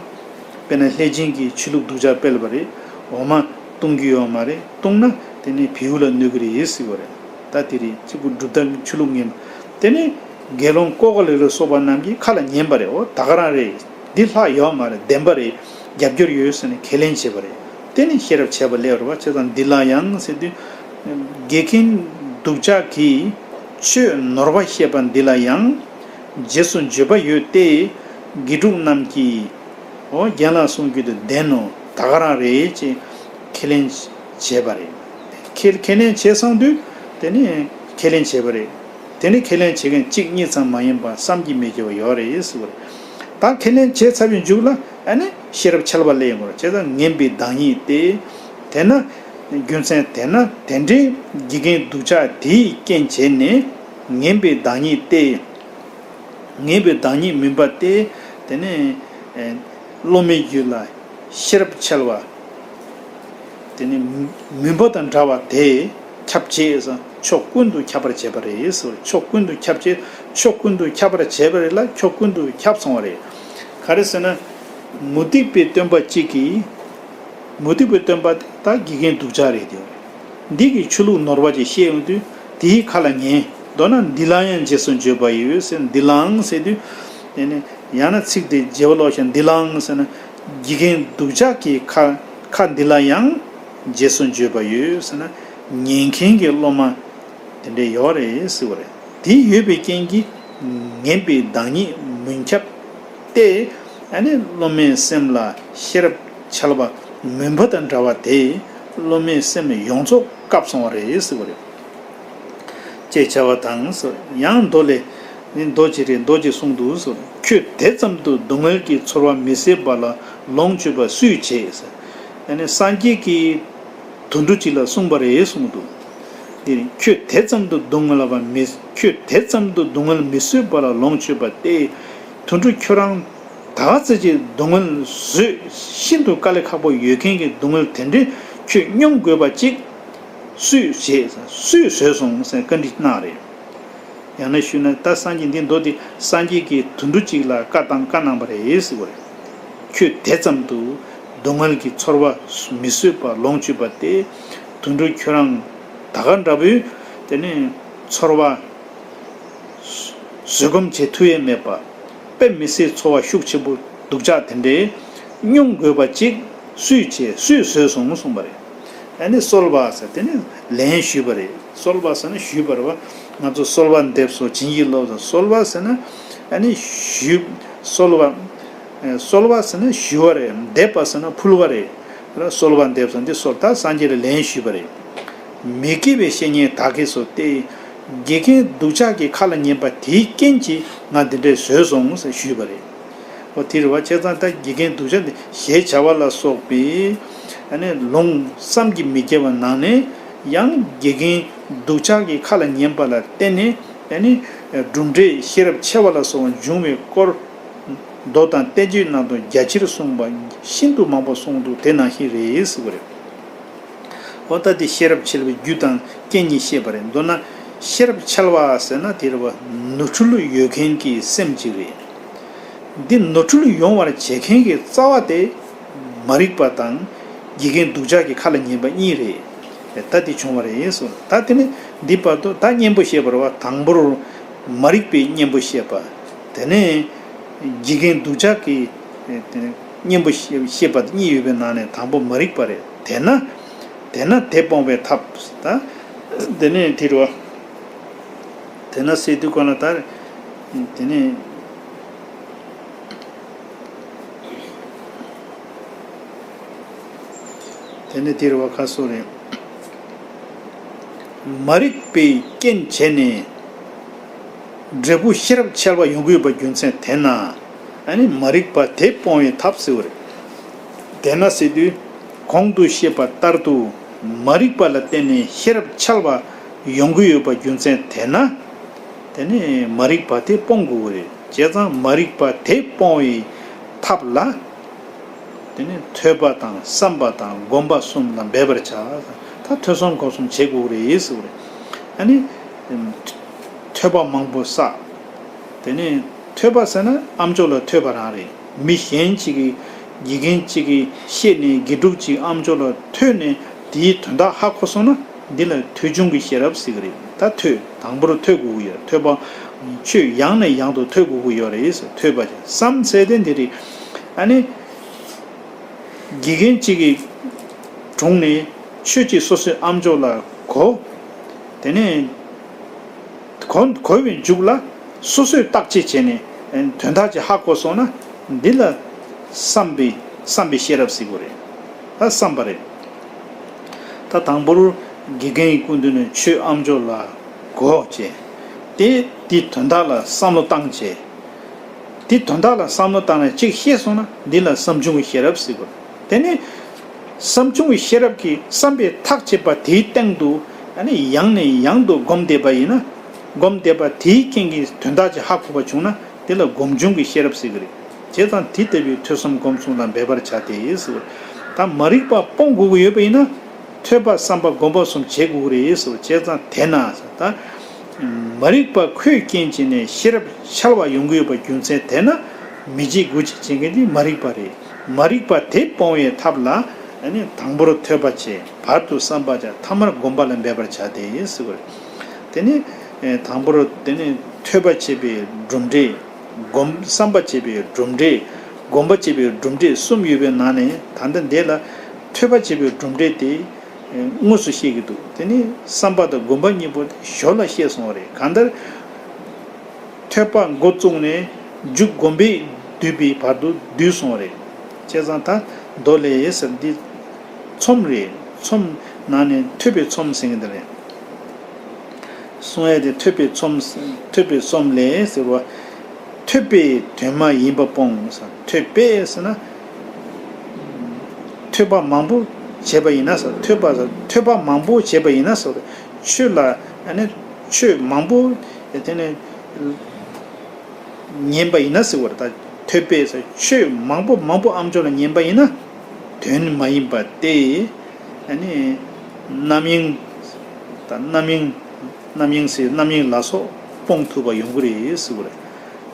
དཔེར་ན་ལྷས་སྦྱིན་གྱིས་ཆོས་ལུགས་སྡུག་ཅག་སྤེལ་བ་རེད། འོ་མ་བཏུང་གི་ཡོད་མ་རེད། བཏུང་ན་དེ་ནས་བེའུ་ལ་གནོད་ཀྱི་རེད་ཟེར་བ་རེད། ད་དེ་རེད། གཅིག་པུ་གྲུབ་མཐའ་ཆོས་ལུགས་ངན་པ། དེ་ནས་དགེ་སློང་ཀོ་ཀ་ལི་ལ་སོགས་པ་རྣམས་ཀྱིས་ཁ་ལ་ཉན་པ་རེད། འོ་ད་ག་རང་རེད། འདི་ལྷག་ཡོད་མ་རེད། བདེན་པ་རེད། རྒྱབ་སྐྱོར་ཡོད་ཟེར་ནས་ཁས་ལེན་བྱས་པ་རེད། དེ་ནས་ཤེས་རབ་འཆལ་བ་སླེབས་རེད་བ། བྱས་ཙང་འདི་ལ་ཡང་ཟེར་དུས་དགེ་རྒན་སྡུག་ཅག་གིས་ཆོས་ནོར་བ་བཤད་པ་འདི་ལ་ཡང་རྗེས་སུ་འགྱོད་པ་ཡོད་དེ། དགེ་ཕྲུག་རྣམས་ཀྱིས། འོ་རྒན་ལགས་གསུང་རྒྱུ་དེ་བདེན་ནོ། ད་ག་རང་རེད་ཅེས་ཁས་ལེན་བྱས་པ་རེད། ཁས་ཁས་ལེན་བྱས་སོང་དུས་དེ་ནི་ཁས་ལེན་བྱས་པ་རེད། དེ་ནི་ཁས་ལེན་བྱེད་མཁན་གཅིག་གཉིས་ཙམ་མ་ཡིན་པར་བསམ་གྱིས་མི་ཁྱབ་པ་ཡོད་རེད་ཟེར་བ་རེད། ད་ཁས་ལེན་བྱས་ཚར་བའི་མཇུག་ལ་ཨ་ནི་ཤེས་རབ་འཆལ་བ་སླེབས་ཡོང་གི་རེད། བྱས་ཙང་ངན་པའི་བདག་ཉིད་དེ། དེས་ན་རྒྱུ་མཚན་དེས་ན་དེ་འདྲའི་དགེ་རྒན་སྡུག་ཅག་དེས་རྐྱེན་བྱས་ནས་ངན་པའི་བདག་ཉིད་དེ། ངན་པའི་བདག་ཉིད་མུན་པ་སྟེ། དེ་ནས་ཨེ་སློབ་མའི་རྒྱུད་ལ་ཤེས་རབ་འཆལ་བ། དེ་ནས་མུན་པ་དང་འདྲ་བ་དེ་ཁྱབ་བྱས་སོ། ཕྱོགས་ཀུན་ཏུ་ཁྱབ་པར་བྱེད་པ་རེད་ཟེར། ཕྱོགས་ཀུན་ཏུ་ཁྱབ་བྱས། ཕྱོགས་ཀུན་ཏུ་ཁྱབ་པར་བྱེད་པ་རེད་ལ་ཕྱོགས་ཀུན་ཏུ་ཁྱབ་སོང་བ་རེད། ག་རེ་ཟེར་ན། མུ་སྟེགས་པའི་སྟོན་པ་གཅིག་གིས། མུ་སྟེགས་པའི་སྟོན་པ་དེ་ད་དགེ་རྒན་སྡུག་ཅག་རེད་དེ། འདི་གིས་ཆོས་ལུགས་ནོར་བ་ཅིག་བཤད་ཡོང་དུས་དེའི་ཁ་ལ་ཉན། མདོར་ན་འདི་ལའང་རྗེས་སུ་འགྱོད་པ་ཡོད་ཟེར། འདི་ལའང་ཟེར་དུས་དེ་ནི་ཡང་ན་ཚིག་དེ་རྒྱས་པ་ཀློག་ཤག་འདི་ལའང་ཟེར་ན་དགེ་རྒན་སྡུག་ཅག་གི་ཁ་ཁ་འདི་ལ་ཡང་རྗེས་སུ་འགྱོད་པ་ཡོད་ཟེར་ན་ཉན་མཁན་གྱི་སློབ་མ། དེ་འདྲ་ཡོད་རེད་ཟེར་བ་རེད། དེ་ཡོད་པའི་རྐྱེན་གྱིས་ངན་པའི་བདག་ཉིད་མུན་ཁྱབ་སྟེ། ཨ་ནི་སློབ་མའི་སེམས་ལ་ཤེས་རབ་འཆལ་བ་མུན་པ་དང་འདྲ་བ་དེས་སློབ་མའི་སེམས་ཡོངས་རྫོགས་བཀབ་སོང་བ་རེད་ཟེར་བ་རེད། ཅེས་བྱ་བ་དང་། ཡང་མདོ་ལས། ནི་མདོ་ཅི་རེད། མདོ་ཅི་གསུངས་འདུག་ཟེར། ཁྱོད་དེ་ཙམ་དུ་སྡུག་བསྔལ་གྱི་ཚོར་བ་མི་བཟད་པ་ལ་ལོངས་སྤྱོད་པ་སུས་བྱེད་ཟེར། ཨ་ནི་སངས་རྒྱས་ཀྱིས། དུད་འགྲོ་གཅིག་ལ་གསུངས་པ་རེད་གསུངས་འདུག། འདིར་ཁྱོད་དེ་ཙམ་དུ་སྡུག་བསྔལ་བ་མི། ཁྱོད་དེ་ཙམ་དུ་སྡུག་བསྔལ་མི་བཟོད་པ་ལ་ལོངས་སྤྱོད་པ་སྟེ། དུད་འགྲོ་ཁྱོད་རང་ད་ག་ཚོད་ཅིག་སྡུག་བསྔལ་བཟོད། ཤིན་ཏུ་དཀའ་ལས་ཁག་པོ་ཡོད་མཁན་གྱི་སྡུག་བསྔལ་དེ་འདྲའི་ཁྱོད་མྱོང་དགོས་པ་ཅིག་སུས་བྱས། སུས་བཟོས་སོང་ཟེར་བཀའ་འདྲི་གནང་རེད། ཡང་ན་ཞུས་ན་ད་སངས་རྒྱས་འདི་མདོ་འདི་སངས་རྒྱས་ཀྱིས་དུད་འགྲོ་གཅིག་ལ་བཀའ་བཏང་བཀའ་གནང་བ་རེད་ཟེར་བ་རེད། ཁྱོད་དེ་ཙམ་དུ་སྡུག་བསྔལ་གྱི་ཚོར་བ་མི་བཟོད་པ་ལོངས་སྤྱོད་པ་སྟེ། དུད་འགྲོ་ཁྱོད་རང་ད་ག་འདྲ་བོའི་དེ་ནས་ཚོར་བ་བཟོད་སྒོམ་བྱེད་ཐུབ་ཡས་མེད་པ། དཔེ་མི་སྲིད་ཚོར་བ་ཤུགས་ཆེན་པོ་སྡུག་ཅག་དེ་འདྲའི་མྱོང་དགོས་པ་ཅིག་སུས་བྱས། སུས་བཟོས་སོང་གསུངས་པ་རེད། ཨ་ནི་གསོལ་བ་ཟེར་དེ་ནི་ལན་ཞུས་པ་རེད། གསོལ་བ་ཟེར་ན་ཞུས་པ་རེད་བ། ང་ཚོ་གསོལ་བ་འདེབས་སོ་བྱིན་གྱིས་རློབས་སོ། གསོལ་བ་ཟེར་ན་ཨ་ནི་ཞུས། གསོལ་བ། ཨེ་གསོལ་བ་ཟེར་ན་ཞུ་བ་རེད། འདེབས་པ་ཟེར་ན་ཕུལ་བ་རེད། གསོལ་བ་འདེབས་སོ་འདི་གསོལ་ད་སངས་རྒྱས་ལ་ལན་ཞུས་པ་རེད། མི་དགེ་བའི་བཤེས་གཉེན་བདག་གིས་སོ་སྟེ། དགེ་རྒན་སྡུག་ཅག་གི་ཁ་ལ་ཉན་པ་དེའི་རྐྱེན་གྱིས་ང་འདི་འདྲས་བཟོས་སོང་ཟེར་ཞུས་པ་རེད། འོ་དེ་རེད་བ། བྱས་ཙང་ད་དགེ་རྒན་སྡུག་ཅག་འདི་ཞེས་བྱ་བ་ལ་སོགས་པའི་ཨ་ནི་ལུང་བསམ་གྱིས་མི་ཁྱབ་པ་ནང་ནས་ཡང་དགེ་རྒན་སྡུག་ཅག་གི་ཁ་ལ་ཉན་པ་ལ་བརྟེན་ནས་ཨ་ནི་གྲུབ་འབྲས་ཤེས་རབ་འཆལ་བ་ལ་སོགས་པ་འབྱུང་བའི་སྐོར་མདོ་དང་བསྟན་བཅོས་ནང་དུ་རྒྱ་ཆེར་གསུངས་པ་ཤིན་ཏུ་མང་པོ་གསུངས་འདུག། དེ་ནང་བཞིན་རེད་ཟེར་བ་རེད། འོ་ད་དེ་ཤེས་རབ་འཆལ་བའི་རྒྱུ་དང་རྐྱེན་གཉིས་བཤད་པ་རེད། མདོར་ན་ཤེས་རབ་འཆལ་བ་ཟེར་ན་དེ་རེད་བ། ནོར་འཁྲུལ་ཡོད་མཁན་གྱི་སེམས་ཅིག་རེད། འདི་ནོར་འཁྲུལ་ཡོང་བར་བྱེད་མཁན་གྱི་རྩ་བ་དེ་མ་རིག་པ་དང་དགེ་རྒན་སྡུག་ཅག་གི་ཁ་ལ་ཉན་པ་གཉིས་རེད། ད་དེ་བྱུང་བ་རེད་ཟེར། ད་དེ་ནི་འདི་བར་དུ་ད་སྙན་པོ་བཤད་པ་རེད་བ། དང་པོར་མ་རིག་པའི་གཉེན་པོ་བཤད་པ། དེ་ནས་དགེ་རྒན་སྡུག་ཅག་གི་གཉེན་པོ་བཤད་པ་གཉིས་ཡོད་པའི་ནང་ནས་དང་པོ་མ་རིག་པ་རེད། དེས་ན། དེས་ན་དེ་སྤོང་བའི་ཐབས། ད་དེ་ནས་དེ་རུ་བ། དེས་ན་ཟེར་དུས་གོ་ན་ད་དེ་ནས་དེ་ནས་དེ་རུ་བ་ཁ་སོ་རེད། མ་རིག་པའི་རྐྱེན་བྱས་ནས། འབྲས་བུ་ཤེས་རབ་འཆལ་བ་ཡོང་གི་ཡོད་པ་རྒྱུ་མཚན་དེས་ན། ཨ་ནི་མ་རིག་པ་དེ་སྤོང་བའི་ཐབས་ཟེར་བ་རེད། དེས་ན་ཟེར་དུས་གོང་དུ་བཤད་པ་ལྟར་དུ་མ་རིག་པ་ལ་བརྟེན་ནས་ཤེས་རབ་འཆལ་བ་ཡོང་གི་ཡོད་པ་རྒྱུ་མཚན་དེས་ན། དེ་ནི་མ་རིག་པ་དེ་སྤོང་དགོས་པ་རེད། བྱས་ཙང་མ་རིག་པ་དེ་སྤོང་བའི་ཐབས་ལ། དེ་ནི་ཐོས་པ་དང་བསམ་པ་དང་སྒོམ་པ་གསུམ་ལ་འབད་པར་བྱ། ད་ཐོས་བསམ་སྒོམ་གསུམ་བྱེད་དགོས་རེད་ཟེར་བ་རེད། ཨ་ནི། ཐོས་པ་མང་པོ་བསགས། དེ་ནི་ཐོས་པ་ཟེར་ན་ཨ་མཆོག་ལ་ཐོས་པ་རང་རེད། མི་གཞན་གཅིག་གིས་དགེ་རྒན་གཅིག་གིས་བཤད་ནས་དགེ་ཕྲུག་གཅིག་ཨ་མཆོག་ལ་ཐོས་ནས་དེའི་དོན་དག་ཧ་གོ་སོང་ན་འདི་ལ་ཐོས་བྱུང་གི་ཤེས་རབ་ཟེར་གི་རེད། ད་ཐོས་དང་པོར་ཐོས་དགོས་ཀྱི་ཡོད། ཐོས་པ་ཆོས་ཡང་ནས་ཡང་དུ་ཐོས་དགོས་ཀྱི་ཡོད་རེད། ཐོས་པ་བསམ་ཚད་དེ་འདི་རེད། ཨ་ནི། དགེ་རྒན་གཅིག་གི་དྲུང་ནས་ཆོས་གཅིག་སོ་སོའི་ཨ་མཆོག་ལ་གོ། དེ་ནས་གོ་གོ་བའི་མཇུག་ལ་སོ་སོས་བརྟག་དཔྱད་བྱས་ནས་དོན་དག་ཅིག་ཧ་གོ་སོང་ན་འདི་ལ་བསམ་པའི་བསམ་པའི་ཤེས་རབ་ཟེར་དགོས་རེད། ད་བསམ་པ་རེད། ད་དང་པོར་དགེ་རྒན་གྱི་སྐུ་མདུན་ནས་ཆོས་ཨ་མཆོག་ལ་གོ་བྱས། དེ་དེའི་དོན་དག་ལ་བསམ་བློ་བཏང་བྱས། དེ་དོན་དག་ལ་བསམ་བློ་བཏང་ནས་གཅིག་ཤེས་སོང་ན་འདི་ལ་བསམ་བྱུང་གི་ཤེས་རབ་ཟེར་དགོས། དེ་ནི་བསམ་བྱུང་གི་ཤེས་རབ་ཀྱིས་བསམ་པའི་ཐག་བཅད་པ་དེའི་སྟེང་དུ་ཨ་ནི་ཡང་ནས་ཡང་དུ་སྒོམ་བསྡད་པ་ཡིན་ན། སྒོམ་བསྡད་པ་དེའི་རྐྱེན་གྱིས་དོན་དག་ཅིག་ཧ་གོ་བ་བྱུང་ན་དེ་ལ་སྒོམ་བྱུང་གི་ཤེས་རབ་ཟེར་གི་རེད། བྱས་ཙང་དེ་ལྟ་བུའི་ཐོས་བསམ་སྒོམ་གསུམ་ལ་འབད་པར་བྱ་སྟེ་ཟེར་བ། ད་མ་རིག་པ་སྤོང་དགོས་ཀྱི་ཡོད་པ་ཡིན་ན། ཐོས་པ་བསམ་པ་སྒོམ་པ་གསུམ་བྱེད་དགོས་ཀྱི་རེད་ཟེར་བ། བྱས་ཙང་དེས་ན་ཟེར་ད། མ་རིག་པ་ཁོས་རྐྱེན་བྱས་ནས་ཤེས་རབ་འཆལ་བ་ཡོང་གི་ཡོད་པ་རྒྱུ་མཚན་དེས་ན། མི་བྱེད་དགུ་བྱེད་བྱེད་མཁན་དེ་མ་རིག་པ་རེད། མ་རིག་པ་དེ་སྤོང་བའི་ཐབས་ལ། ཨ་ནི་དང་པོར་ཐོས་པ་བྱས། བར་དུ་བསམ་པ་བྱས། ཐ་མར་སྒོམ་པ་ལ་འབད་པར་བྱ་སྟེ་ཟེར་བ་རེད། དེ་ནི། དང་པོར་དེ་ནི་ཐོས་པ་བྱས་པའི་གྲུབ་འབྲས། སྒོམ་བསམ་པ་བྱས་པའི་གྲུབ་འབྲས། སྒོམ་པ་བྱས་པའི་གྲུབ་འབྲས་གསུམ་ཡོད་པའི་ནང་ནས་ད་ལྟ་འདི་ལ་ཐོས་པ་བྱས་པའི་གྲུབ་འབྲས་དེ་དངོས་སུ་བཤད་ཀྱི་འདུག། དེ་ནི་བསམ་པ་དང་སྒོམ་པ་གཉིས་པོ་དེ་ཞོར་ལ་བཤད་སོང་བ་རེད། གང་ལྟར་ཐོས་པ་འགོ་བཙུགས་ནས་མཇུག་སྒོམ་པས་བསྡུས་པའི་བར་དུ་བསྡུས་སོང་བ་རེད། བྱས་ཙང་ད་མདོ་ལས་ཟེར་འདི་ཚོམས་རེད། ཚོམས་ནང་ནས་ཐོས་པའི་ཚོམས་ཟེར་གྱི་འདི་རེད། གསུང་ཡས་དེ་ཐོས་པའི་ཚོམས། ཐོས་པའི་ཚོམས་ལས་ཟེར་བ། ཐོས་པས་དོན་མ་ཡིན་པ་སྤོང་། ཐོས་པས་ཟེར་ན། ཐོས་པ་མང་པོ་ བྱས་པ་ཡིན་ན་ཟེར། ཐོས་པ་ཟེར། ཐོས་པ་མང་པོ་བྱས་པ་ཡིན་ན་ཟེར། ཆོས་ལ་ཨ་ནི་ཆོས་མང་པོ་དེ་ནི་ཉན་པ་ཡིན་ན་ཟེར་བ་རེད། ད་ཐོས་པས་ཟེར། ཆོས་མང་པོ་མང་པོ་ཨ་མཆོག་ལ་ཉན་པ་ཡིན་ན། དོན་མ་ཡིན་པ་སྟེ། ཨ་ནི་རྣམ་གཡེང་། ད་རྣམ་གཡེང་། རྣམ་གཡེང་ཟེར། རྣམ་གཡེང་ལ་སོགས་སྤོང་ཐུབ་པ་ཡོང་གི་རེད་ཟེར་བ་རེད།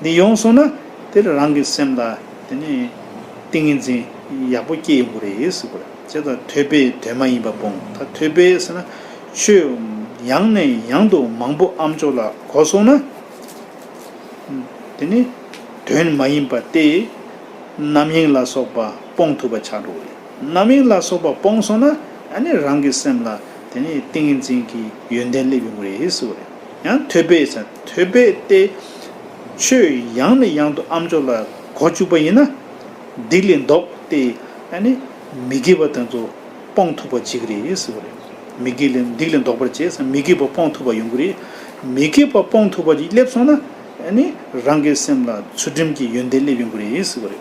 འདི་ཡོང་སོང་ན་དེར་རང་གི་སེམས་ལ་དེ་ནི་ཏིང་ངེ་འཛིན་ཡག་པོ་སྐྱེ་ཡོང་གི་རེད་ཟེར་བ་རེད། བྱས་ཙང་ཐོས་པས་དོན་མ་ཡིན་པ་སྤོང་། ད་ཐོས་པས་ཟེར་ན་ཆོས་ཡང་ནས་ཡང་དུ་མང་པོ་ཨ་མཆོག་ལ་གོ་སོང་ན། དེ་ནི་དོན་མ་ཡིན་པ་སྟེ། རྣམ་གཡེང་ལ་སོགས་པ་སྤོང་ཐུབ་པ་ཆགས་འགྲོ་གི་རེད། རྣམ་གཡེང་ལ་སོགས་པ་སྤོང་སོང་ན་ཨ་ནི་རང་གི་སེམས་ལ་དེ་ནི་ཏིང་ངེ་འཛིན་གྱི་ཡོན་ཏན་སླེབས་ཡོང་གི་རེད་ཟེར་བ་རེད། ཡང་ཐོས་པས་ཟེར། ཐོས་པས་ཏེ། ཆོས་ཡང་ནས་ཡང་དུ་ཨ་མཆོག་ལ་གོ་བཅུག་པ་ཡིན་ན། སྡིག་ལས་ལྡོག་སྟེ། ཨ་ནི་མི་དགེ་བ་དེ་ཚོ་སྤོང་ཐུབ་པ་བྱེད་ཀྱི་རེད་ཟེར་བ་རེད། མི་དགེ་ལས། སྡིག་ལས་ལྡོག་པར་བྱས་ཟེར། མི་དགེ་བ་སྤོང་ཐུབ་པ་ཡོང་གི་རེད། མི་དགེ་བ་སྤོང་ཐུབ་པ་ཅིག་སླེབས་སོང་ན། ཨ་ནི་རང་གི་སེམས་ལ་ཚུལ་ཁྲིམས་ཀྱི་ཡོན་ཏན་སླེབས་ཡོང་གི་རེད་ཟེར་བ་རེད།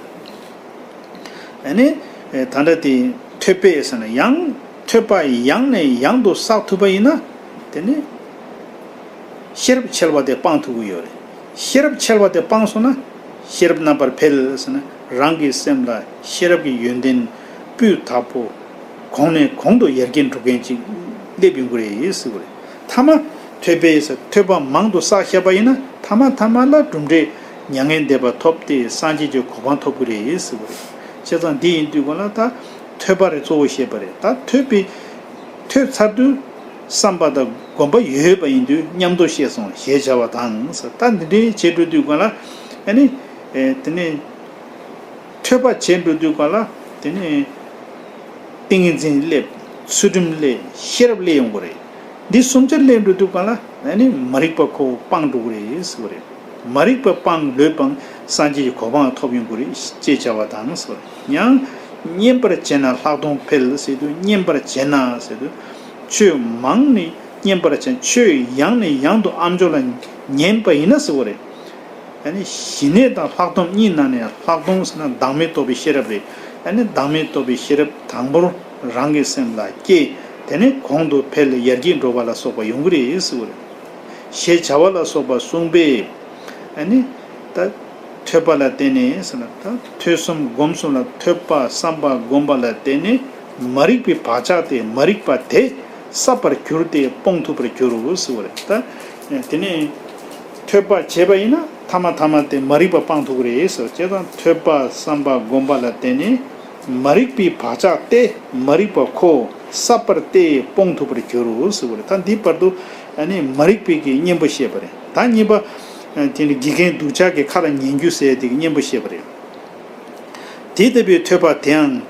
ཨ་ནི་ད་ལྟ་དེ་ཐོས་པས་ཟེར་ན། ཡང་ཐོས་པ་ཡང་ནས་ཡང་དུ་བསགས་ཐུབ་པ་ཡིན་ན། དེ་ནི་ཤེས་རབ་འཆལ་བ་དེ་སྤང་ཐུབ་ཀྱི་ཡོད་རེད། ཤེས་རབ་འཆལ་བ་དེ་སྤངས་སོང་ན། ཤེས་རབ་རྣམ་པར་འཕེལ་ཟེར་ན། རང་གི་སེམས་ལ་ཤེས་རབ་ཀྱི་ཡོན་ཏན་སྤུས་དག་པོ་གོང་ནས་གོང་དུ་ཡར་རྒྱས་འགྲོ་མཁན་ཅིག་སླེབས་ཡོང་གི་རེད་ཟེར་བ་རེད། ཐ་མ་ཐོས་པས་ཟེར། ཐོས་པ་མང་དུ་བསགས་བཞག་པ་ཡིན་ན། ཐ་མ་ཐ་མ་ལ་གྲུབ་འབྲས་མྱ་ངན་འདས་པ་ཐོབ་སྟེ་སངས་རྒྱས་ཀྱི་གོ་འཕང་ཐོབ་ཀྱི་རེད་ཟེར་བ་རེད། བྱས་ཙང་འདི་ཡིན་དུས་གང་ལ་ད་ཐོས་པ་རེད་གཙོ་བོ་བཤད་པ་རེད། ད་ཐོས་པའི་ཐོས་ཚར་དུས་བསམ་པ་དང་སྒོམ་པ་ཡོད་པ་ཡིན་དུས་མཉམ་དུ་བཤད་སོང་། ཞེས་བྱ་བ་དང་ཟེར། ད་འདི་འདྲའི་བྱེད་འགྲོ་དུས་གང་ལ་ཨ་ནི་དེ་ནས་ཐོས་པ་བྱེད་འགྲོ་དུས་གང་ལ་དེ་ནས་ཏིང་ངེ་འཛིན་སླེབས། ཚུལ་ཁྲིམས་སླེབས། ཤེས་རབ་སླེབས་ཡོང་གི་རེད། འདི་གསུམ་ཆར་སླེབས་འགྲོ་དུས་གང་ལ་ཨ་ནི་མ་རིག་པ་ཁོ་སྤངས་འགྲོ་གི་རེད་ཟེར་བ་རེད། མ་རིག་པ་སྤངས། ལུས་སྤངས། སངས་རྒྱས་ཀྱི་གོ་འཕང་ཐོབ་ཡོང་གི་རེད་ཅེས་བྱ་བ་དང་ཟེར། ཡང་བསྙེན་པར་བྱས་ན་ལྷག་མཐོང་འཕེལ་ཟེར་དུས། བསྙེན་པར་བྱས་ན་ཟེར་དུས་ཆོས་མང་ནས་བསྙེན་པར་བྱས། ཆོས་ཡང་ནས་ཡང་དུ་ཨ་མཆོག་ལ་ཉན་པ་ཡིན་ན་ཟེར་བ་རེད། ཨ་ནི་ཞི་གནས་དང་ལྷག་མཐོང་གཉིས་ནང་ནས་ལྷག་མཐོང་ཟེར་ན་བདག་མེད་རྟོགས་པའི་ཤེས་རབ་རེད། ཨ་ནི་བདག་མེད་རྟོགས་པའི་ཤེས་རབ་དང་པོར་རང་གི་སེམས་ལ་སྐྱེས། དེ་ནས་གོང་དུ་འཕེལ། ཡར་རྒྱས་འགྲོ་བ་ལ་སོགས་པ་ཡོང་གི་རེད་ཟེར་བ་རེད། ཞེས་བྱ་བ་ལ་སོགས་པ་གསུངས་པས། ཨ་ནི་ད་ཐོས་པ་ལ་བརྟེན་ནས་ཟེར་ན། ད་ཐོས་གསུམ་སྒོམ་གསུམ་ལ། ཐོས་པ་བསམ་པ་སྒོམ་པ་ལ་བརྟེན་ནས་མ་རིག་པའི་བག་ཆགས་དེ། མ་རིག་པ་དེ་བསྲབས་པར་གྱུར་ཏེ་སྤོང་ཐུབ་པར་འགྱུར་རོ་ཟེར་བ་རེད། ད་དེ་ནས་ཐོས་པ་བྱས་པ་ཡིན་ན་ཐ་མ་ཐ་མ་དེ་མ་རིག་པ་སྤང་ཐུབ་ཀྱི་རེད་ཟེར། བྱས་ཙང་ཐོས་པ་བསམ་པ་སྒོམ་པ་ལ་བརྟེན་ནས་མ་རིག་པའི་བག་ཆགས་ཏེ། མ་རིག་པ་ཁོ་བསྲབས་པར་ཏེ་སྤོང་ཐུབ་པར་འགྱུར་རོ་ཟེར་བ་རེད། ད་འདི་བར་དུ་ཨ་ནི་མ་རིག་པའི་གི་གཉེན་པོ་བཤད་པ་རེད། ད་གཉིས་པ་དེ་ནི་དགེ་རྒན་སྡུག་ཅག་གི་ཁ་ལ་ཉན་རྒྱུ་ཟེར་དེ་གི་གཉེན་པོ་བཤད་པ་རེད། དེ་ལྟ་བུའི་ཐོས་པ་དེའང་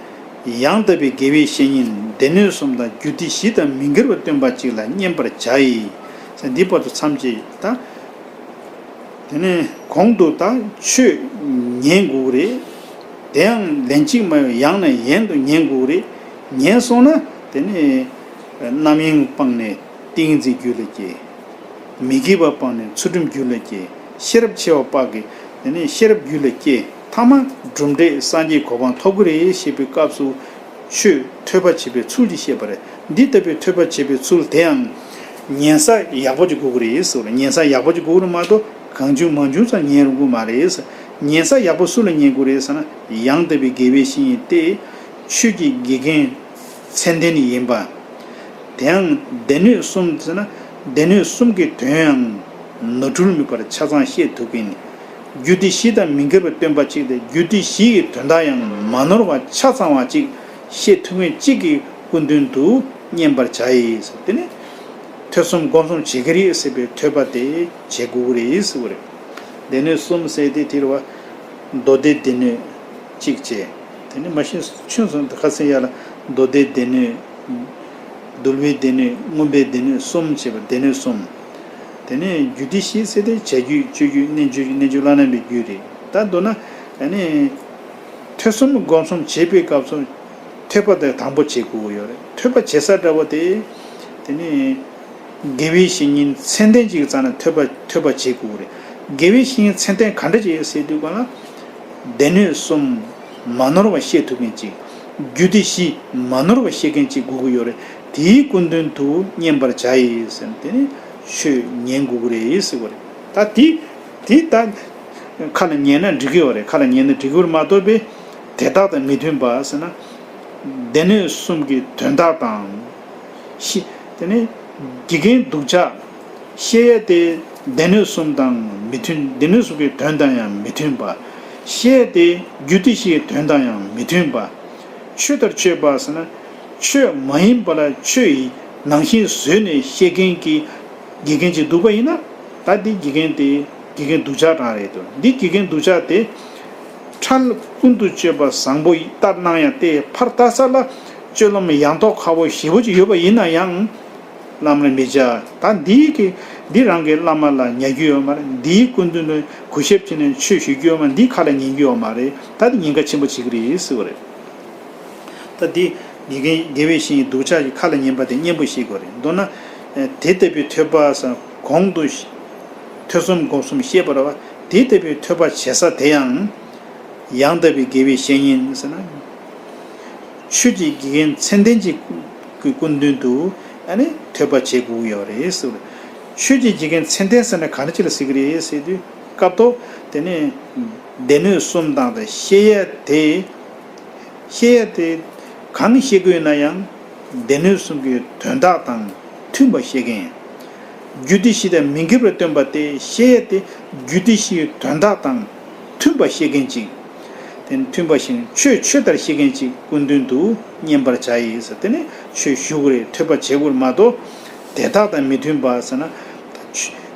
ཡང་དག་པའི་དགེ་བའི་བཤེས་གཉེན་སྡེ་སྣོད་གསུམ་དང་རྒྱུད་སྡེ་བཞི་དང་མི་འགལ་བར་སྟོན་པ་གཅིག་ལ་བསྙེན་པར་བྱ་ཡི། ཟེར་འདི་བར་དུ་མཚམས་བཅད་ད། དེ་ནས་གོང་དུ་ད་ཆོས་ཉན་དགོས་རེད། དེའང་ལན་གཅིག་མ་ཡིན་པར་ཡང་ནས་ཡང་དུ་ཉན་དགོས་རེད། ཉན་སོང་ན་དེ་ནས་རྣམ་གཡེང་སྤངས་ནས་ཏིང་འཛིན་རྒྱུད་ལ་སྐྱེ། མི་དགེ་བ་སྤངས་ནས་ཚུལ་ཁྲིམས་རྒྱུད་ལ་སྐྱེ། ཤེས་རབ་ཆེ་བ་དཔག་གིས་དེ་ནས་ཤེས་རབ་རྒྱུད་ལ་སྐྱེ། ཐ་མ་གྲུབ་འབྲས་སངས་རྒྱས་གོ་འཕང་ཐོབ་ཀྱི་རེད་ཞེས་པའི་སྐབས་སུ་ཆོས་ཐོས་པ་བྱེད་པའི་ཚུལ་གྱིས་བཤད་པ་རེད། འདི་ལྟ་བུའི་ཐོས་པ་བྱེད་པའི་ཚུལ་དེའང་ཉན་ས་ཡག་པོ་ཅིག་དགོས་ཀྱི་རེད་ཟེར་བ་རེད། ཉན་ས་ཡག་པོ་ཅིག་དགོས་ཀྱི་རེད་མ་གཏོགས་གང་བྱུང་མང་བྱུང་ཙམ་ཉན་རུང་གི་མ་རེད་ཟེར། ཉན་ས་ཡག་པོ་སུ་ལ་ཉན་དགོས་རེད་ཟེར་ན། ཡང་དག་པའི་དགེ་བའི་བཤེས་གཉེན་ཏེ། ཆོས་ཀྱི་དགེ་རྒན་མཚན་ལྡན་ཡིན་པ། དེའང་སྡེ་སྣོད་གསུམ་ཟེར་ན་སྡེ་སྣོད་གསུམ་གྱི་དོན་ཡང་ནོར་འཁྲུལ་མེད་པར་ཆ་ཚང་བཤད་ཐུབ་མཁན། རྒྱུད་སྡེ་བཞི་དང་མི་འགལ་བར་སྟོན་པ་གཅིག་སྟེ། རྒྱུད་སྡེ་བཞི་ཡི་དོན་དག་ཡང་མ་ནོར་བ་ཆ་ཚང་བ་གཅིག་བཤད་ཐུབ་མཁན་གཅིག་གི་སྐུ་མདུན་དུ་བསྙེན་པར་བྱ་ཡི་ཟེར། དེ་ནི་ཐོས་གསུམ་སྒོམ་གསུམ་བྱེད་ཀྱི་རེད་ཟེར་བའི་ཐོས་པ་དེ་བྱེད་དགོས་ཀྱི་རེད་ཟེར་བ་རེད། སྡེ་སྣོད་གསུམ་ཟེར་དེ་དེ་རེད་བ། མདོ་སྡེ་སྡེ་སྣོད་གཅིག་བྱས། དེ་ནི་མ་གཞི་ཆུང་སོང་ཁ་སང་ཡར་ལ་མདོ་སྡེ་སྡེ་སྣོད། འདུལ་བའི་སྡེ་སྣོད། མངོན་པའི་སྡེ་སྣོད་གསུམ་བྱས་པ་སྡེ་སྣོད་གསུམ། དེ་ནས་རྒྱུད་སྡེ་བཞི་ཟེར་དེ་བྱ་རྒྱུད་སྤྱོད་རྒྱུད་རྣལ་འབྱོར་རྒྱུད་རྣལ་འབྱོར་བླ་ན་མེད་པའི་རྒྱུད་རེད། ད་མདོར་ན་ཨ་ནི་ཐོས་གསུམ་སྒོམ་གསུམ་བྱེད་པའི་སྐབས་སུ་ཐོས་པ་དེ་དང་པོ་བྱེད་དགོས་ཀྱི་ཡོད་རེད། ཐོས་པ་བྱེད་ས་འདྲ་བོ་དེ་དེ་ནི་དགེ་བའི་བཤེས་གཉེན་མཚན་ལྡན་ཅིག་གི་རྩ་ནས་ཐོས་པ་ཐོས་པ་བྱེད་དགོས་ཀྱི་རེད། དགེ་བའི་བཤེས་གཉེན་མཚན་ལྡན་ག་འདྲ་ཅིག་ཟེར་དུས་གང་ལ། སྡེ་སྣོད་གསུམ་མ་ནོར་བ་བཤད་ཐུབ་མཁན་ཅིག་རྒྱུ་དེ་བཞི་མ་ནོར་བ་ཤེས་མཁན་ཅིག་དགོས་ཀྱི་ཡོད་རེད། དེའི་སྐུ་མདུན་དུ་བསྙེན་པར་བྱ་ཡི་ཟེར་ནས་དེ་ནི་ཆོས་ཉན་དགོས་ཀྱི་རེད་ཟེར་བ་རེད། ད་དེ་དེ་ད་ཁ་ལ་ཉན་ན་འགྲིག་གི་ཡོད་རེད། ཁ་ལ་ཉན་ན་འགྲིག་གི་ཡོད་རེད་མ་གཏོགས་པའི་དེ་དག་དང་མི་མཐུན་པ་ཟེར་ན། སྡེ་སྣོད་གསུམ་གྱི་དོན་དག་དང་། ཤི། དེ་ནས་དགེ་རྒན་སྡུག་ཅག་བཤད་ཡས་དེ་སྡེ་སྣོད་གསུམ་དང་མི་མཐུན། སྡེ་སྣོད་གསུམ་གྱི་དོན་དང་ཡང་མི་མཐུན་པ། བཤད་ཡས་དེ་རྒྱུ་དེ་བཞིའི་དོན་དང་ཡང་མི་མཐུན་པ། ཆོས་ལྟར་སྤྱོད་པ་ཟེར་ན། ཆོས་མ་ཡིན་པ་ལ་ཆོས་ཡི་ནང་བཞིན་བཟོས་ནས་བཤད་མཁན་གྱི་དགེ་རྒན་ཅིག་འདུག་པ་ཡིན་ན། ད་འདི་དགེ་རྒན་དེ་དགེ་རྒན་སྡུག་ཅག་རང་རེད་དོ། འདི་དགེ་རྒན་སྡུག་ཅག་དེ། ཁྲལ་ཀུན་ཏུ་སྤྱོད་པ་བཟང་པོ་ལྟར་སྣང་ཡང་སྟེ། ཕར་ལྟ་ས་ལ་སྤྱོད་ལམ་ཡང་དག་ཁ་པོ་ཞེ་པོ་ཅིག་ཡོད་པ་ཡིན་ན་ཡང་། བླ་མར་མི་བྱ། ད་འདིའི་གི་འདི་རང་གི་བླ་མ་ལ་ཉན་རྒྱུ་ཡོད་མ་རེད། འདིའི་སྐུ་མདུན་ལ་གུས་ཞབས་བྱས་ནས་ཆོས་ཞུ་རྒྱུ་ཡོད་མ་རེད། འདི་ཁ་ལ་ཉན་རྒྱུ་ཡོད་མ་རེད། ད་འདི་ཉེན་ཁ་ཆེན་པོ་ཅིག་རེད་ཟེར་བ་རེད། ད་འདི་དགེ་རྒན་དགེ་བའི་བཤེས་གཉེན་སྡུག་ཅག་གི་ཁ་ལ་ཉན་པ་དེ་གཉེན་པོ་ཞིག་དགོས་རེད། མདོར་ན། དེ་ལྟ་བུའི་ཐོས་པ་ཟེར་གོང་དུ་ཐོས་བསམ་སྒོམ་གསུམ་བཤད་པ་རེད་པ། དེ་ལྟ་བུའི་ཐོས་པ་བྱེད་ས་དེ་ཡང་། ཡང་དག་པའི་དགེ་བའི་བཤེས་གཉེན་ཟེར་ན། ཆོས་ཀྱི་དགེ་རྒན་མཚན་ལྡན་གྱི་སྐུ་མདུན་དུ་ཨ་ནི་ཐོས་པ་བྱེད་དགོས་ཡོད་རེད་ཟེར། ཆོས་ཀྱི་དགེ་རྒན་མཚན་ལྡན་ཟེར་ན་ག་འདྲ་ཅིག་ལ་ཟེར་གྱི་རེད་ཟེར་དུས་སྐབས་ཐོག་དེ་ནས་སྡེ་སྣོད་གསུམ་དང་དང་བཤད་ཡས་དེ། བཤད་ཡས་དེ་གང་བཤད་དགོས་ན་ཡང་སྡེ་སྣོད་གསུམ་གྱི་དོན་དག་དང་མཐུན་པ་བཤད་མཁན། རྒྱུ་དེ་བཞི་དང་མི་འགལ་བར་སྟོན་པ་སྟེ། བཤད་ཡས་དེ་རྒྱུ་དེ་བཞིའི་དོན་དག་དང་མཐུན་པ་བཤད་མཁན་ཅིག་དེ་ནི་མཐུན་པ་བཞིན་ཆོས་ཆོས་ལྟར་བཤད་མཁན་ཅིག་སྐུ་མདུན་དུ་བསྙེན་པར་བྱ་ཡི་ཟེར། དེ་ནི་ཆོས་ཞུ་དགོས་རེད། ཐོས་པ་བྱེད་དགོས་རེད་མ་གཏོགས། དེ་དག་དང་མི་མཐུན་པ་ཟེར་ན།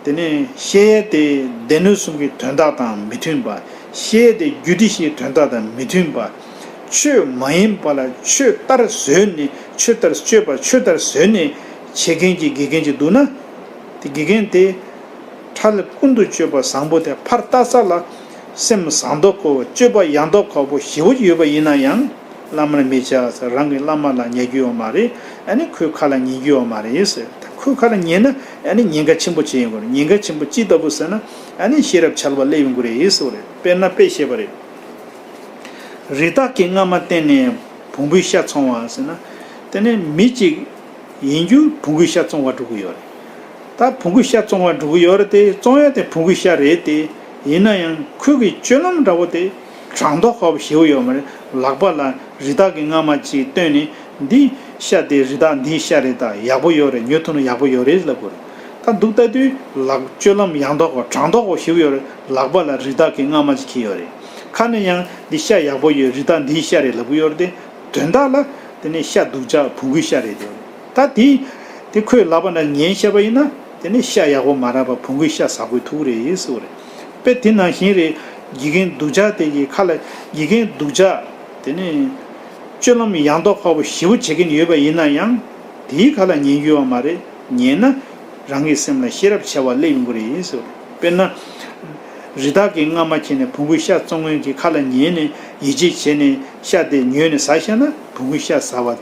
དེ་ནས་བཤད་ཡས་དེ་སྡེ་སྣོད་གསུམ་གྱི་དོན་དག་དང་མི་མཐུན་པ། བཤད་ཡས་དེ་རྒྱུ་དེ་བཞིའི་དོན་དག་དང་མི་མཐུན་པ། ཆོས་མ་ཡིན་པ་ལ་ཆོས་ལྟར་བཟོས་ནས། ཆོས་ལྟར་སྤྱོད་པ་ཆོས་ལྟར་བཟོས་ནས་བྱེད་མཁན་གྱི་དགེ་རྒན་ཅིག་འདུག་ན། དེ་དགེ་རྒན་དེ་ཁྲལ་ཀུན་ཏུ་སྤྱོད་པ་བཟང་པོ་དེ་ཕར་ལྟ་ས་ལ་སེམས་བཟང་མདོག་ཁ་པོ། སྤྱོད་པ་ཡང་མདོག་ཁ་པོ་ཞེ་པོ་ཅིག་ཡོད་པ་ཡིན་ན་ཡང་། བླ་མར་མི་བྱ་ཟེར། རང་གི་བླ་མ་ལ་ཉན་རྒྱུ་ཡོད་མ་རེད། ཨ་ནི་ཁོའི་ཁ་ལ་ཉན་རྒྱུ་ཡོད་མ་རེད་ཟེར། ད་ཁོའི་ཁ་ལ་ཉན་ན་ཨ་ནི་ཉེན་ཁ་ཆེན་པོ་ཅིག་ཡོང་གི་རེད། ཉེན་ཁ་ཆེན་པོ་ཅི་ལྟ་བུ་ཟེར་ན། ཨ་ནི་ཤེས་རབ་འཆལ་བ་སླེབས་ཡོང་གི་རེད་ཟེར་བ་རེད། དཔེར་ན་དཔེ་བཤད་པ་རེད། རི་དྭགས་ཀྱི་རྔ་མ་བསྟན་ནས་བོང་བུའི་ཤ་བཙོང་བ་ཟེར་ན། དེ་ནས་མི་གཅིག་ཡིན་རྒྱུ་བོང་བུའི་ཤ་བཙོང་བར་འགྲོ་གི་ཡོད་རེད། ད་བོང་བུའི་ཤ་བཙོང་བར་འགྲོ་གི་ཡོད་རེད་དེ། བཙོང་ཡ་དེ་བོང་བུའི་ཤ་རེད་དེ། ཡིན་ན་ཡང་ཁོའི་གི་སྤྱོད་ལམ་འདྲ་བོ་དེ་དྲང་མདོག་ཁ་པོ་ཞེ་པོ་ཡོད་མ་རེད། ལག་པ་ལ་རི་དྭགས་ཀྱི་རྔ་མ་ཅིག་བཏོན་ནས། འདི་ཤ་དེ་རི་དྭགས་འདིའི་ཤ་རེད། ད་ཡག་པོ་ཡོད་རེད། ཉོ་ཐུབ་ན་ཡག་པོ་ཡོད་རེད་ལབ་དགོས་རེད། ད་འདུག་ལྟ་དུས་ལག་སྤྱོད་ལམ་ཡང་མདོག་ཁ་པོ་དྲང་མདོག་ཁ་པོ་ཞེ་པོ་ཡོད་རེད། ལག་པ་ལ་རི་དྭགས་ཀྱི་རྔ་མ་ཅིག་འཁྱེར་ཡོད་རེད། ཁ་ནས་ཡང་འདི་ཤ་ཡག་པོ་ཡོད། རི་དྭགས་འདིའི་ཤ་རེད་ལབ་གི་ཡོད་རེད་དེ། དོན་དག་ལ་དེ་ནས་ཤ་སྡུག་ཅག་བོང་བུའི་ཤ་རེད་དེ། ད་དེ་དེ་ཁོས་ལག་པ་ནས་ཉན་བཞག་པ་ཡིན་ན། དེ་ནས་ཤ་ཡག་པོ་མ་རག་པ་བོང་བུའི་ཤ་ཟ་དགོས་ཐུག་རེད་ཟེར་བ་རེད། དཔེ་དེ་ནང་བཞིན་རེད། དགེ་རྒན་སྡུག་ཅག་དེ་གི་ཁ་ལ། དགེ་རྒན་སྡུག་ཅག་དེ་ནས་སྤྱོད་ལམ་ཡང་མདོག་ཁ་པོ་ཞེ་པོ་བྱེད་མཁན་ཡོད་པ་ཡིན་ན་ཡང་། དེའི་ཁ་ལ་ཉན་རྒྱུ་ཡོད་མ་རེད། ཉན་ན་རང་གི་སེམས་ལ་ཤེས་རབ་འཆལ་བ་སླེབས་ཡོང་གི་རེད་ཟེར་བ་རེད། དཔེར་ན། རི་དྭགས་ཀྱི་རྔ་མ་འཁྱེར་ནས་བོང་བུའི་ཤ་བཙོང་མཁན་གྱི་ཁ་ལ་ཉན་ནས་ཡིད་ཆེས་བྱས་ནས་ཤ་དེ་ཉོས་ནས་ཟ་བཞག་ན་བོང་བུའི་ཤ་ཟ་བ་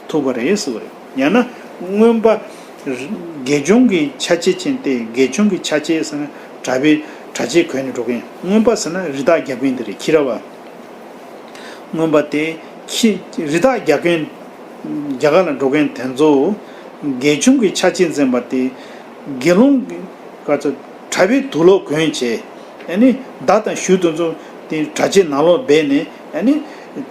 ཐུབ་པ་རེད་ཟེར་བ་རེད། ཡང་ན་རྔོན་པ། དགེ་སྦྱོང་གི་ཆ་བྱད་ཅན་ཏེ། དགེ་སྦྱོང་གི་ཆ་བྱད་ཟེར་ན་གྲྭ་པའི་གྲྭ་ཆས་གོན་ནས་འགྲོ་མཁན། རྔོན་པ་ཟེར་ན་རི་དྭགས་རྒྱག་མཁན་དེ་རེད། ཁྱི་ར་བ། རྔོན་པ་དེ་ཁྱི་རི་དྭགས་རྒྱག་མཁན། རྒྱག་ག་ལ་འགྲོ་མཁན་དེ་ཚོ་དགེ་སྦྱོང་གི་ཆ་བྱད་འཛིན་པ་དེ་དགེ་སློང་གི་ག་ཚོད་གྲྭ་པའི་དུག་ལོག་གོན་བྱས། ཨ་ནི་མདའ་དང་གཞུ་དེ་ཚོ་དེ་གྲྭ་ཆས་ནང་ལོགས་སྦས་ནས། ཨ་ནི་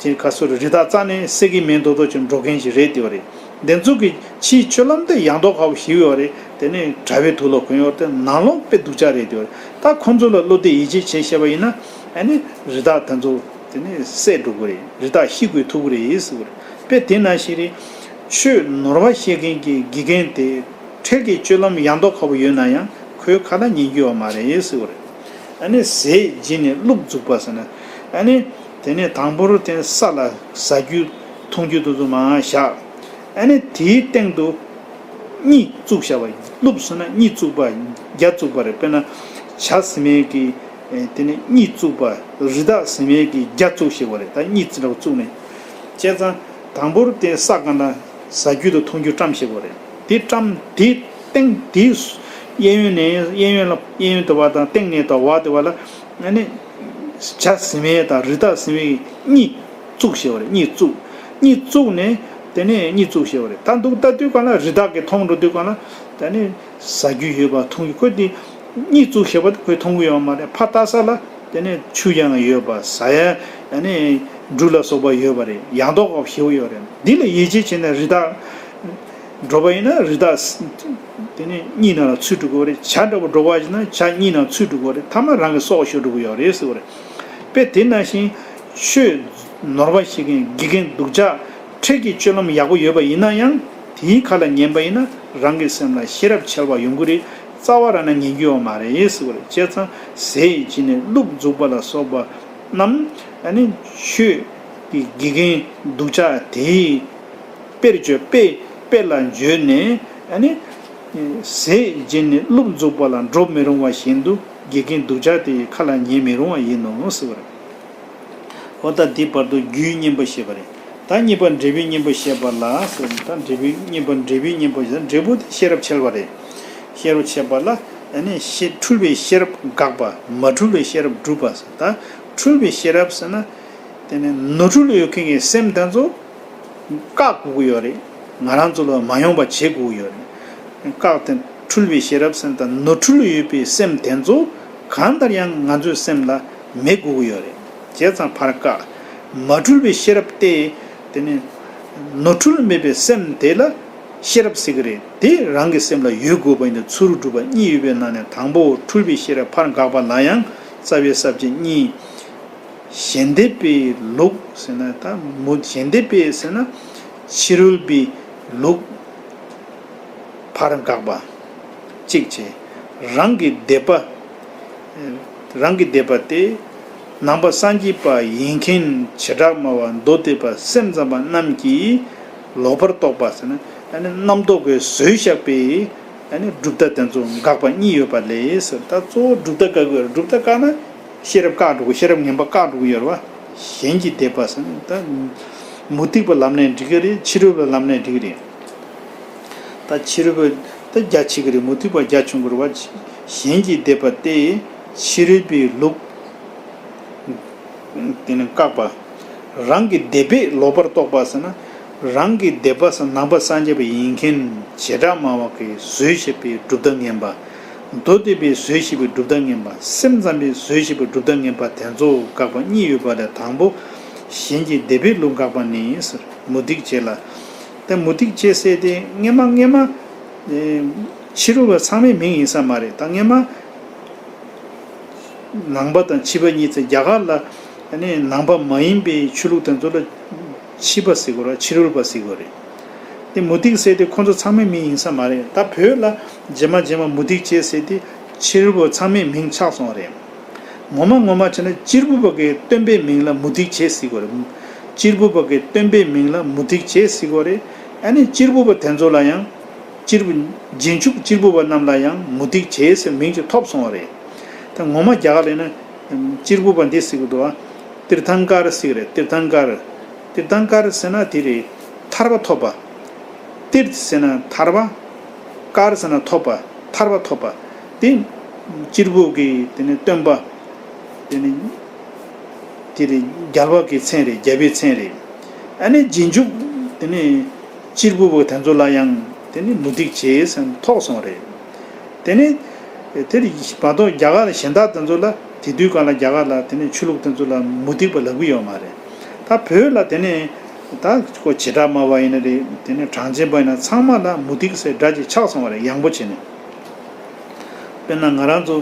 དེ་ག་སོ་རི་དྭགས་རྩ་ནས་བསད་ཀྱི་མེད་མདོག་མདོག་ཅིག་འགྲོ་མཁན་ཞིག་རེད་དེ་བ་རེད། དེ་ཚོ་གི་ཕྱིའི་སྤྱོད་ལམ་དེ་ཡང་མདོག་ཁ་པོ་ཞིག་ཡོད་རེད། དེ་ནས་གྲྭ་པའི་དུག་ལོག་གོན་ཡོད་རེད། དེ་ནང་ལོགས་དཔེ་སྡུག་ཅག་རེད་དེ་བ་རེད། ད་ཁོང་ཚོ་ལ་བློ་གཏད་ཡིད་ཆེས་བྱས་བཞག་པ་ཡིན་ན། ཨ་ནི་རི་དྭགས་དེ་ཚོ་དེ་ནས་བསད་འགྲོ་གི་རེད། རི་དྭགས་ཤི་དགོས་ཐུག་གི་རེད་ཟེར་བ་རེད། དཔེ་དེ་ནང་བཞིན་རེད། ཆོས་ནོར་བ་བཤད་མཁན་གྱི་དགེ་རྒན་དེ་འཕྲལ་གྱི་སྤྱོད་ལམ་ཡང་མདོག་ཁ་པོ་ཡོད་ན་ཡང་ཁོའི་ཁ་ལ་ཉན་རྒྱུ་ཡོད་མ་རེད་ཟེར་བ་རེད། ཨ་ནི་ཟས་བརྗེས་ནས་བླུགས་བཙུགས་པ་ཟེར་ན། ཨ་ནི་དེ་ནས་དང་པོར་དེ་ས་ལ་ཟ་རྒྱུ་འཐུང་རྒྱུ་དེ་ཚོ་མར་བཞག་ཨ་ནི་དེའི་སྟེང་དུ་གཉིས་བཙུགས་བཞག་པ། བླུགས་ཟེར་ན་གཉིས་བཙུགས་པ། བརྒྱ་བཙུགས་པ་རེད། དཔེར་ན་བྱ་ཟེར་མཁན་གྱི། ཨེ། དེ་ནས་གཉིས་བཙུགས་པ། རི་དྭགས་ཟེར་མཁན་གྱི་བརྒྱ་བཙུགས་བཞག་པ་རེད། ད་གཉིས་ཙམ་འདྲ་བོ་བཙུགས་ནས། བྱས་ཙང་དང་པོར་དེ་ས་གང་ན་ཟ་རྒྱུ་དང་འཐུང་རྒྱུ་བཀྲམ་བཞག་པ་རེད། དེ་བཀྲམ་དེའི་སྟེང་དེའི་གཡས་གཡོན་ནས་གཡས་གཡོན་ལ་གཡས་གཡོན་དེ་བ་དང་སྟེང་ནས་དང་བ་དེ་བ་ལ། ཨ་ནི་བྱ་ཟེར་མཁན་དང་རི་དྭགས་ཟེར་མཁན་གཉིས་བཙུགས་བཞག་པ་རེད། གཉིས་བཙུགས། གཉིད་བཙུགས་ནས་དེ་ནས་གཉིད་བཙུགས་བྱས་པ་རེད། ད་འདུག་ལྟ་དུས་གང་ལ་རི་དྭགས་ཀྱིས་མཐོང་འགྲོ་དུས་གང་ལ་དེ་ནས་ཟ་རྒྱུ་ཡོད་པ་མཐོང་རྒྱུ། ཁོས་དེ་གཉིད་བཙུགས་བྱས་པ་དེ་ཁོས་མཐོང་གི་ཡོད་མ་རེད། ཕར་ལྟ་ས་ལ་དེ་ནས་ཆུ་ཡང་ཡོད་པ། ཟ་ཡ་ཡང་ནས་འབྲུ་ལ་སོགས་པ་ཡོད་པ་རེད། ཡང་དོག་པ་ཞེ་པོ་ཡོད་རེད། འདི་ལ་ཡིད་ཆེས་བྱས་ནས་རི་དྭགས་འགྲོ་བ་ཡིན་ན་རི་དྭགས་དེ་ནས་གཉིད་ནང་ལ་ཚུད་འགྲོ་གི་ཡོད་རེད། བྱ་འདྲ་པོ་འགྲོ་བ་ཡིན་ན་བྱ་གཉིད་ནང་ཚུད་འགྲོ་གི་ཡོད་རེད། མཐའ་མ་རང་གི་སྲོག་ཤོར་འགྲོ་གི་ཡོད་རེད་ཟེར་བ་རེད། དཔེ་དེ་ནང་བཞིན་ཆོས་ནོར་བ་ཤེས་མཁན་དགེ་རྒན་སྡུག་ཅག་འཕྲལ་གྱི་སྤྱོད་ལམ་ཡག་པོ་ཡོད་པ་ཡིན་ན་ཡང་དེའི་ཁ་ལ་ཉན་པ་ཡིན་ན་རང་གི་སེམས་ལ་ཤེས་རབ་འཆལ་བ་ཡོང་གི་རེད། རྩ་བ་རང་ནས་ཉན་རྒྱུ་ཡོད་མ་རེད་ཟེར་བ་རེད། བྱས་ཙང་ཟས་ཡི་རྗེས་ནས་བླུགས་འཛུགས་པ་ལ་སོགས་པ་རྣམས་ཨ་ནི་ཆོས་ཀྱི་དགེ་རྒན་སྡུག་ཅག་དེའི་དཔེར་བརྗོད་དཔེ་དཔེ་ལ་བརྗོད་ནས་ཨ་ནི་ཟས་རྗེས་ནས་བླུགས་འཛུགས་པ་ལ་འགྲོ་མི་རུང་བ་བཞིན་དུ་དགེ་རྒན་སྡུག་ཅག་དེའི་ཁ་ལ་ཉན་མི་རུང་བ་ཡིན་ནོ་ཟེར་བ་རེད། འོ་ད་འདི་བར་དུ་རྒྱུའི་གཉེན་པོ་བཤད་པ་རེད། ད་གཉིས་པ་འབྲས་བུའི་གཉེན་པོ་བཤད་པ་ལ་ཟེར། ད་འབྲས་བུའི་གཉིས་པ་འབྲས་བུའི་གཉེན་པོ་ཟེར། འབྲས་བུ་དེ་ཤེས་རབ་འཆལ་བ་རེད། ཤེས་རབ་འཆལ་བ་ལ་ཨ་ནི་ཤེས་འཁྲུལ་པའི་ཤེས་རབ་དགག་པ། མ་འཁྲུལ་བའི་ཤེས་རབ་སྒྲུབ་པ་ཟེར། ད་འཁྲུལ་པའི་ཤེས་རབ་ཟེར་ན་དེ་ནི་ནོར་འཁྲུལ་ཡོད་མཁན་གྱི་སེམས་དེ་ཚོ་བཀག་དགོས་ཀྱི་ཡོད་རེད། ང་རང་ཚོ་ལ་མ་ཡོང་བ་བྱེད་དགོས་ཀྱི་ཡོད་རེད། བཀག་སྟེ་འཁྲུལ་པའི་ཤེས་རབ་སེམས་དང་ནོར་འཁྲུལ་ཡོད་པའི་སེམས་དེ་ཚོ་གང་ལྟར་ཡང་ང་ཚོའི་སེམས་ལ་མེད་དགོས་ཀྱི་ཡོད་རེད། བྱས་ཙང་ཕར་བཀག་མ་འཁྲུལ་པའི་ཤེས་རབ་སྟེ། དེ་ནི་ནོར་འཁྲུལ་མེད་པའི་སེམས་དེ་ལ་ཤེས་རབ་ཟེར་གྱི་རེད། དེ་རང་གི་སེམས་ལ་ཡོད་དགོས་པ་ཡིན་ཏེ། ཚུལ་སྒྲུབ་པ་གཉིས་ཡོད་པའི་ནང་ནས་དང་པོ་འཁྲུལ་པའི་ཤེས་རབ་ཕར་འགག་པ་ལ་ཡང་རྩ་བའི་ས་བཅད་གཉིས། ཞལ་འདེབས་པའི་ལུགས་ཟེར་ན་ད་མུ་ཞལ་འདེབས་པའི་ཟེར་ན་ཕྱི་རོལ་པའི་ལུགས་ཕར་འགག་པ་གཅིག་བྱས། རང་གི་འདོད་པ་རང་གི་འདོད་པ་སྟེ། ནང་པ་སངས་རྒྱས་པ་ཡིན་མཁན་བྱེ་བྲག་སྨྲ་བ་མདོ་སྡེ་པ་སེམས་ཙམ་པ་རྣམས་ཀྱིས་ལོག་པར་རྟོགས་པ་ཟེར་ན་ཨ་ནི་རྣམ་རྟོག་གིས་བཟོས་བཞག་པའི་ཨ་ནི་གྲུབ་མཐའ་དེ་ཚོ་འགག་པ་གཉིས་ཡོད་པ་ལས་ཟེར། ད་གཙོ་བོ་གྲུབ་མཐའ་བཀག་དགོས། གྲུབ་མཐའ་བཀག་ན་ཤེས་རབ་བཀག་འགྲོ་གི། ཤེས་རབ་ངན་པ་བཀག་འགྲོ་གི་ཡོད་རེད་བ། གཞན་གྱི་འདོད་པ་ཟེར་ན་ད་མུ་སྟེགས་པ་ལབ་ནའི་འགྲིག་གི་རེད། ཕྱི་རོལ་པ་ལབ་ནའི་འགྲིག་གི་རེད། ད་ཕྱི་རོལ་པ་ད་རྒྱ་ཆེ་གི་རེད། མུ་སྟེགས་པ་རྒྱ་ཆུང་གི་རེད་བ། གཞན་གྱི་འདོད་པ་སྟེ་ཕྱི་རོལ་པའི་ལུགས། དེ་ནི་བཀག་པ། རང་གི་འདོད་པས་ལོག་པར་རྟོགས་པ་ཟེར་ན། རང་གི་འདོད་པ་ཟེར་ནང་པ་སངས་རྒྱས་པ་ཡིན་མཁན་བྱེ་བྲག་སྨྲ་བ་གིས་བཟོས་བཞག་པའི་གྲུབ་མཐའ་ངན་པ། མདོ་སྡེ་པས་བཟོས་བཞག་པའི་གྲུབ་མཐའ་ངན་པ། སེམས་ཙམ་པས་བཟོས་བཞག་པའི་གྲུབ་མཐའ་ངན་པ་དེ་ཚོ་བཀག་པ་གཉིས་ཡོད་པ་ལས་དང་པོ་གཞན་གྱི་འདོད་པས་ལུགས་འགག་པ་ནི་ཟེར། མུ་སྟེགས་བྱེད་ལ། ད་མུ་སྟེགས་བྱེད་ཟེར་དེ་སྔན་མ་སྔན་མ་ཕྱི་རོལ་པ་ཚང་མའི་མིང་ཡིན་ས་མ་རེད། ད་སྔན་མ་ནང་པ་དང་ཕྱི་པ་གཉིས་ཚེ་རྒྱ་གར་ལ་ནི་ནང་པ་མ་ཡིན་པའི་ཆོས་ལུགས་དེ་ཚོ་ལ་ཕྱི་པ་ཟེར་དགོས་རེད། ཕྱི་རོལ་པ་ཟེར་དགོས་རེད། དེ་མུ་སྟེགས་ཟེར་དེ་ཁོ་ཚོ་ཚང་མའི་མིང་ཡིན་ས་མ་རེད། ད་བོད་ལ་རྗེས་མ་རྗེས་མ་མུ་སྟེགས་བྱེད་ཟེར་དེ་ཕྱི་རོལ་པ་ཚང་མའི་མིང་ཆགས་སོང་བ་རེད། ངོ་མ་ངོ་མ་བྱས་ན་གཅེར་བུ་པ་གི་སྟོན་པའི་མིང་ལ་མུ་སྟེགས་བྱེད་ཟེར་དགོས་རེད། གཅེར་བུ་པ་གི་སྟོན་པའི་མིང་ལ་མུ་སྟེགས་བྱེད་ཟེར་དགོས་རེད། ཨ་ནི་གཅེར་བུ་པ་དེ་ཚོ་ལ་ཡང་གཅེར་བུ་རྗེས་འཇུག་གཅེར་བུ་པ་རྣམས་ལ་ཡང་མུ་སྟེགས་བྱེད་ཟེར་མིང་ཅིག་ཐོབ་སོང་བ་རེད། ད་ངོ་མ་རྒྱ་གར་ལ་ཡིན་ན་གཅེར་བུ་པ་འདི་ཟེར་གི་འདུག་ཨ། ཏིར་ཐང་ཀར་ཟེར་གི་རེད། ཏིར་ཐང་ཀར། ཏིར་ཐང་ཀར་ཟེར་ན་དེ་རེད། ཐར་པ་ཐོབ་པ། ཏིར་ཟེར་ན་ཐར་པ། ཀར་ཟེར་ན་ཐོབ་པ། ཐར་པ་ཐོབ་པ། དེ་གཅེར་བུ་གི་དེ་ནི་སྟོན་པ། དེ་ནི་དེ་རེད། རྒྱལ་བ་གི་མཚན་རེད། རྒྱལ་པོའི་མཚན་རེད། ཨ་ནི་རྗེས་འཇུག་དེ་ནི་གཅེར་བུ་པ་དེ་ཚོ་ལ་ཡང་དེ་ནི་མུ་སྟེགས་བྱེད་ཟེར་ཐོགས་སོང་རེད། དེ་ནི་དེ་རིང་མ་གཏོགས་རྒྱ་གར་གཞན་དག་དེ་ཚོ་ལ་དེ་དུས་གང་ལ་རྒྱ་གར་ལ་དེ་ནི་ཆོས་ལུགས་དེ་ཚོ་ལ་མུ་སྟེགས་པ་ལབ་ཀྱི་ཡོད་མ་རེད། ད་བོད་ལ་དེ་ནི་ད་ཁོ་བྱེ་བྲག་སྨྲ་བ་ཡིན་ན་རེད། དེ་ནི་གྲངས་ཅན་པ་ཡིན་ན་ཚང་མ་ལ་མུ་སྟེགས་ཟེར་སྒྲ་ཅིག་ཆགས་སོང་བ་རེད། ཡང་པོ་བྱས་ནས། དཔེར་ན་ང་རང་ཚོ་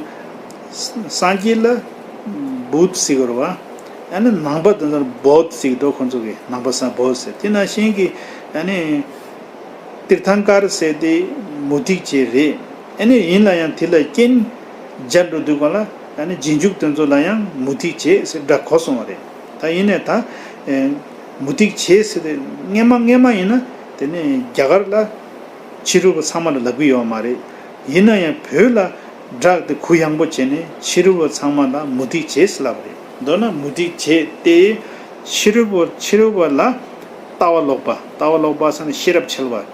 སངས་རྒྱས་ལ་བུདྡྷ་ཟེར་གི་རེད་བ། ཨ་ནི་ནང་པ་དེ་ཚོར་བོད་ཟེར་གི་འདུག་ཁོ་ཚོ་གིས་ནང་པ་སངས་བོད་ཟེར། དེ་ནང་བཞིན་གྱི་ཨ་ནི་ཏིར་ཐང་ཀར་ཟེར་དེ་མུ་སྟེགས་བྱེད་རེད། ཨ་ནི་ཡིན་ལ་ཡང་དེ་ལ་རྐྱེན་སྦྱར་འགྲོ་དུས་གང་ལ་ཨ་ནི་རྗེས་འཇུག་དེ་ཚོ་ལ་ཡང་མུ་སྟེགས་བྱེད་ཟེར་སྒྲ་གོ་སོང་བ་རེད། ད་ཡིན་ནའི་ད་མུ་སྟེགས་བྱེད་ཟེར་དེ་སྔན་མ་སྔན་མ་ཡིན་ན་དེ་ནི་རྒྱ་གར་ལ་ཕྱི་རོལ་པ་ཚང་མ་ལ་ལབ་ཀྱི་ཡོད་མ་རེད། ཡིན་ན་ཡང་བོད་ལ་སྒྲ་དེ་གུ་ཡངས་པོ་བྱས་ནས་ཕྱི་རོལ་པ་ཚང་མ་ལ་མུ་སྟེགས་བྱེད་ཟེར་ལབ་པ་རེད། མདོར་ན་མུ་སྟེགས་བྱེད་དེ་ཕྱི་རོལ་པ་ཕྱི་རོལ་པ་ལ་ལྟ་བ་ལོག་པ། ལྟ་བ་ལོག་པ་ཟེར་ན་ཤེས་རབ་འཆལ་བ།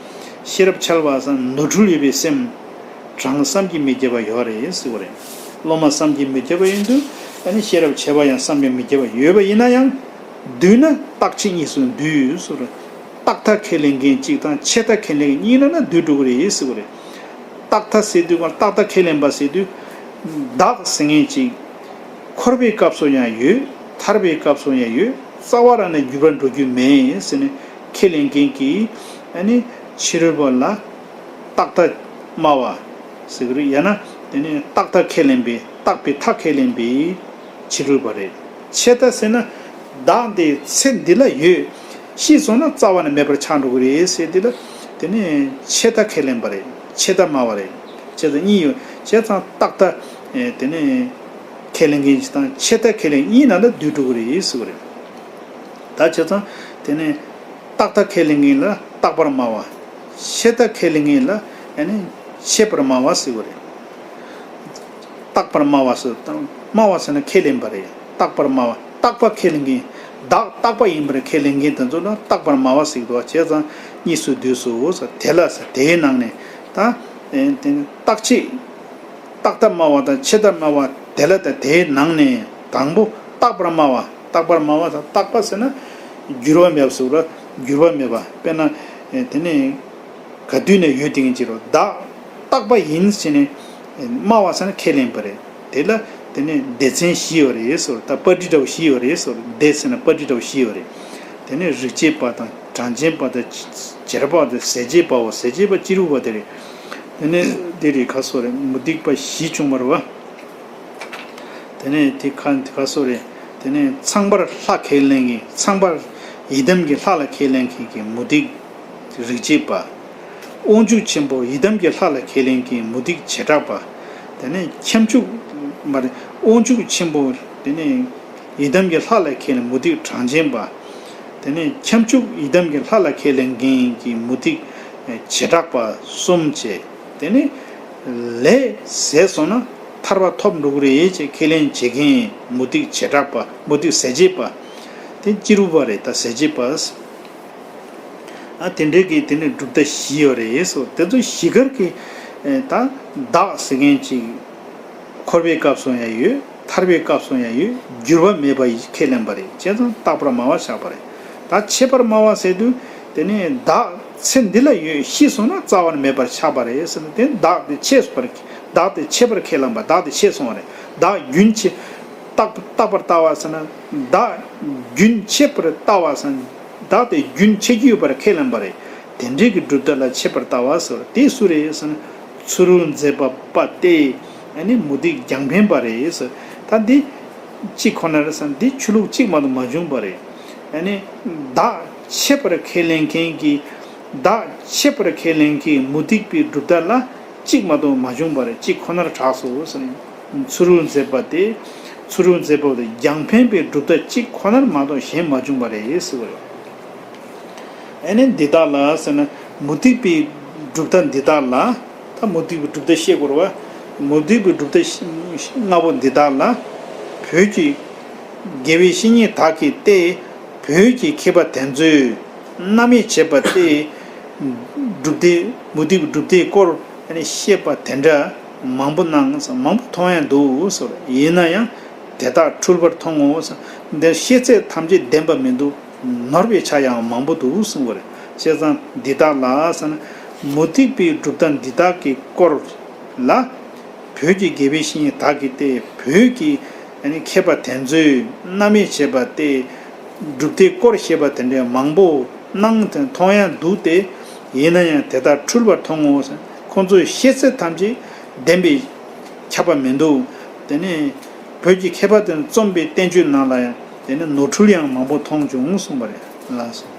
ཤེས་རབ་འཆལ་བ་ཟེར་ན་ནོར་འཁྲུལ་ཡོད་པའི་སེམས། གྲངས་བསམ་གྱིས་མི་ཁྱབ་པ་ཡོད་རེད་ཟེར་བ་རེད། སློབ་མ་བསམ་གྱིས་མི་ཁྱབ་པ་ཡིན་དུས་ཨ་ནི་ཤེས་རབ་འཆལ་བ་ཡང་བསམ་གྱིས་མི་ཁྱབ་པ་ཡོད་པ་ཡིན་ན་ཡང་། འདུས་ན་རྟག་ཆད་གཉིས་སུ་འདུས་ཟེར། རྟག་མཐའ་ཁས་ལེན་མཁན་གཅིག་དང་ཆད་མཐའ་ཁས་ལེན་མཁན་གཉིས་ལ་ན་འདུས་འགྲོ་གི་རེད་ཟེར་གི་རེད། རྟག་མཐའ་ཟེར་དུས་སྒང་རྟག་མཐའ་ཁས་ལེན་པ་ཟེར་དུས། བདག་ཟེར་མཁན་གཅིག་འཁོར་བའི་སྐབས་སུ་ཡང་ཡོད། ཐར་པའི་སྐབས་སུ་ཡང་ཡོད། རྩ་བ་རང་ནས་འགྱུར་བར་འགྲོ་རྒྱུ་མེད་ཟེར་ནས་ཁས་ལེན་མཁན་གྱི་ཨ་ནི་ཕྱི་རོལ་པ་ལ་རྟག་མཐའ་སྨྲ་བ་ཟེར་གི་རེད། ཡང་ན་དེ་ནི་རྟག་མཐའ་ཁས་ལེན་པའི་རྟག་པའི་མཐའ་ཁས་ལེན་པའི་ཕྱི་རོལ་པ་རེད། ཆད་མཐའ་ཟེར་ན་བདག་དེ་ཚེ་འདི་ལ་ཡོད། ཤི་སོང་ན་རྩ་བ་ནས་མེད་པར་ཆགས་འགྲོ་གི་རེད་ཟེར་དེ་ལ་དེ་ནི་ཆད་མཐའ་ཁས་ལེན་པ་རེད། ཆད་མཐའ་སྨྲ་བ་རེད། ཆད་མཐའ་གཉིས་ཡོད། བྱས་ཙང་རྟག་མཐའ་དེ་ནི་ཁས་ལེན་མཁན་གཅིག་དང་ཆད་མཐའ་ཁས་ལེན་གཉིས་ནང་ལ་འདུས་འགྲོ་གི་རེད་ཟེར་གི་རེད། ད་བྱས་ཙང་དེ་ནི་རྟག་མཐའ་ཁས་ལེན་མཁན་ལ་རྟག་པར་སྨྲ་བ། ཆད་མཐའ་ཁས་ལེན་མཁན་ལ་ཨ་ནི་ཆད་པར་སྨྲ་བ་ཟེར་གི་རེད། རྟག་པར་སྨྲ་བ་ཟེར་དང་སྨྲ་བ་ཟེར་ན་ཁས་ལེན་པ་རེད། རྟག་པར་སྨྲ་བ་རྟག་པ་ཁས་ལེན་མཁན། བདག་རྟག་པ་ཡིན་པར་ཁས་ལེན་མཁན་དེ་ཚོ་ལ་རྟག་པར་སྨྲ་བ་ཟེར་གི་འདུག་བྱས་ཙང་གཉིས་སུ་འདུས་སོ་ཟེར། དེ་ལ་ཟེར་དེའི་ནང་ནས་ད་དེ་ནི་རྟག་ཆད། རྟག་མཐའ་སྨྲ་བ་དང་ཆད་མཐའ་སྨྲ་བ་དེ་ལ་ད་དེའི་ནང་ནས་དང་པོ་རྟག་པར་སྨྲ་བ། རྟག་པར་སྨྲ་བ་དང་རྟག་པ་ཟེར་ན་འགྱུར་བ་མེད་པ་ཟེར་བ་ལ་འགྱུར་བ་མེད་པ། དཔེར་ན་དེ་ནི་ག་དུས་ནས་ཡོད་དེ་ངེས་ཀྱི་རོ། བདག་རྟག་པ་ཡིན་ཟེར་ནས་སྨྲ་བ་ཟེར་ན་ཁས་ལེན་པ་རེད། དེ་ལ་དེ་ནི་སྡེ་ཚན་བཞི་ཡོད་རེད་ཟེར། ད་པ་ཏི་འདྲ་བོ་བཞི་ཡོད་རེད་ཟེར། སྡེ་ཟེར་ན་པ་ཏི་འདྲ་བོ་བཞི་ཡོད་རེད། དེ་ནི་རིག་བྱེད་པ་དང་གྲངས་ཅན་པ་དང་བྱེ་བྲག་པ་དང་ཟད་བྱེད་པའོ། ཟད་བྱེད་པ་སྤྱི་རུ་བ་དེ་རེད། དེ་ནི་དེ་རེད་ག་སོ་རེད། མུ་སྟེགས་པ་བཞི་བྱུང་བ་རེད་བ། དེ་ནས་དེ་ཁ་དེ་ཁ་སོ་རེད། དེ་ནས་ཚངས་པར་ལྷ་ཁས་ལེན་མཁན། ཚངས་པར་ཡི་དམ་གྱི་ལྷ་ལ་ཁས་ལེན་མཁན་གྱི་མུ་སྟེགས་རིག་བྱེད་པ། དབང་ཕྱུག་ཆེན་པོ་ཡི་དམ་གྱི་ལྷ་ལ་ཁས་ལེན་མཁན་མུ་སྟེགས་བྱེ་བྲག་པ། དེ་ནས་ཁྱབ་འཇུག་མ་རེད། དབང་ཕྱུག་ཆེན་པོ་དེ་ནས་ཡི་དམ་གྱི་ལྷ་ལ་ཁས་ལེན་མུ་སྟེགས་གྲངས་ཅན་པ། དེ་ནས་ཁྱབ་འཇུག་ཡི་དམ་གྱི་ལྷ་ལ་ཁས་ལེན་མཁན་གྱི་མུ་སྟེགས་བྱེ་བྲག་པ་གསུམ་བྱས། དེ་ནི་ལས་ཟད་སོང་ན་ཐར་པ་ཐོབ་འགྲོ་གི་རེད་ཅེས་ཁས་ལེན་བྱེད་མཁན་མུ་སྟེགས་བྱེ་བྲག་པ། མུ་སྟེགས་ཟད་བྱེད་པ། དེ་སྤྱི་རུ་པ་རེད། ད་ཟད་བྱེད་པ། ཨ་དེ་འདྲའི་གི་དེ་ནི་གྲུབ་མཐའ་བཞི་ཡོད་རེད་ཟེར། དེ་ཚོ་བཞི་ཀར་གི་ཨེ་ད་བདག་ཟེར་མཁན་ཅིག་འཁོར་བའི་སྐབས་སུ་ཡང་ཡོད། ཐར་པའི་སྐབས་སུ་ཡང་ཡོད། འགྱུར་བ་མེད་པ་ཡིས་ཁས་ལེན་པ་རེད། བྱས་ཙང་རྟག་པར་སྨྲ་བ་ཆགས་པ་རེད། ད་ཆད་པར་སྨྲ་བ་ཟེར་དུས་དེ་ནི་བདག་ཚེ་འདི་ལ་ཡོད། ཤི་སོང་ན་རྩ་བ་ནས་མེད་པར་ཆགས་པ་རེད་ཟེར་ན། དེ་བདག་དེ་ཆད་པར་བདག་དེ་ཆད་པར་ཁས་བླངས་པ། བདག་དེ་ཆད་སོང་བ་རེད། བདག་རྒྱུན་ཆད། རྟག་རྟག་པར་ལྟ་བ་ཟེར་ན་བདག་རྒྱུན་ཆད་པར་ལྟ་བ་ཟེར་ན། བདག་དེ་རྒྱུན་ཆད་ཀྱི་ཡོད་པར་ཁས་ལེན་པ་རེད། དེ་འདྲའི་གི་གྲུབ་མཐའ་ལ་ཆད་པར་ལྟ་བ་ཟེར། དེ་སུ་རེད་ཟེར་ན། ཚུར་རོལ་མཛད་པ་པ་སྟེ། ཨ་ནི་མུ་སྟེགས་རྒྱང་འཕེན་པ་རེད་ཟེར། ད་འདི་གཅིག་ཁོ་ན་རེད་ཟེར་ན། འདི་ཆོས་ལུགས་གཅིག་མ་གཏོགས་མ་བྱུང་བ་རེད། ཨ་ནི་བདག་ཆད་པར་ཁས་ལེན་མཁན་གྱི། བདག་ཆད་པར་ཁས་ལེན་མཁན་མུ་སྟེགས་པའི་གྲུབ་མཐའ་ལ་གཅིག་མ་གཏོགས་མ་བྱུང་བ་རེད། གཅིག་ཁོ་ནར་གྲགས་སོ་ཟེར། ཚུར་རོལ་མཛད་པ་སྟེ། ཚུར་རོལ་མཛད་པ་སྟེ་རྒྱང་འཕེན་པའི་གྲུབ་མཐའ་གཅིག་ཁོ་ནར་མ་གཏོགས་གཞན་མ་བྱུང་བ་རེད་ཟེར་བ་རེད། ཨ་ནི་འདི་དག་ལ་ཟེར་ན། མུ་སྟེགས་པའི་གྲུབ་མཐའ་འདི་དག་ལ། ད་མུ་སྟེགས་པའི་གྲུབ་མཐའ་བཤད་དགོས་རེད་བ། མུ་སྟེགས་པའི་གྲུབ་མཐའ་ལྔ་པོ་འདི་དག་ལ། བོད་ཀྱི་དགེ་བའི་བཤེས་གཉེན་དག་གིས་ཏེ། བོད་ཀྱི་མཁས་པ་དེ་ཚོས་རྣམ་དབྱེ་བྱས་པ་སྟེ། གྲུབ་མཐའི་མུ་སྟེགས་པའི་གྲུབ་མཐའི་སྐོར་ཨ་ནི་བཤད་པ་དེ་འདྲ་མང་པོ་གནང་། མང་པོ་མཐོང་ཡང་འདུག་ཟེར། ཡིན་ན་ཡང་དེ་དག་འཁྲུལ་པར་མཐོང་ངོ་། འདིར་ཤེས་ཚད་ཐམས་ཅད་བདེན་པ་མི་འདུག་ནོར་བའི་ཆ་ཡང་མང་པོ་འདུག་གསུངས་པ་རེད། བྱས་ཙང་འདི་དག་ལ་ཟེར་ན། མུ་སྟེགས་པའི་གྲུབ་མཐའ་འདི་དག་གི་སྐོར་ལ། བོད་ཀྱི་དགེ་བའི་བཤེས་གཉེན་དག་གིས་ཏེ། བོད་ཀྱི་ཨ་ནི་མཁས་པ་དེ་ཚོས་རྣམ་དབྱེ་བྱས་པ་སྟེ། གྲུབ་མཐའི་སྐོར་བཤད་པ་དེ་འདྲའི་མང་པོ་གནང་སྟེ་མཐོང་ཡང་འདུག་སྟེ། ཡིན་ན་ཡང་དེ་དག་འཁྲུལ་པར་མཐོང་ངོ་། ཁོང་ཚོའི་ཤེས་ཚད་ཐམས་ཅད་བདེན་པས་ཁྱབ་པ་མི་འདུག་དེ་ནས་བོད་ཀྱི་མཁས་པ་དེ་རྩོམ་པའི་བསྟན་བཅོས་ནང་ལ་ཡང་དེ་ནས་ནོར་འཁྲུལ་ཡང་མང་པོ་མཐོང་བྱུང་གསུངས་པ་རེད། ལགས་སོ།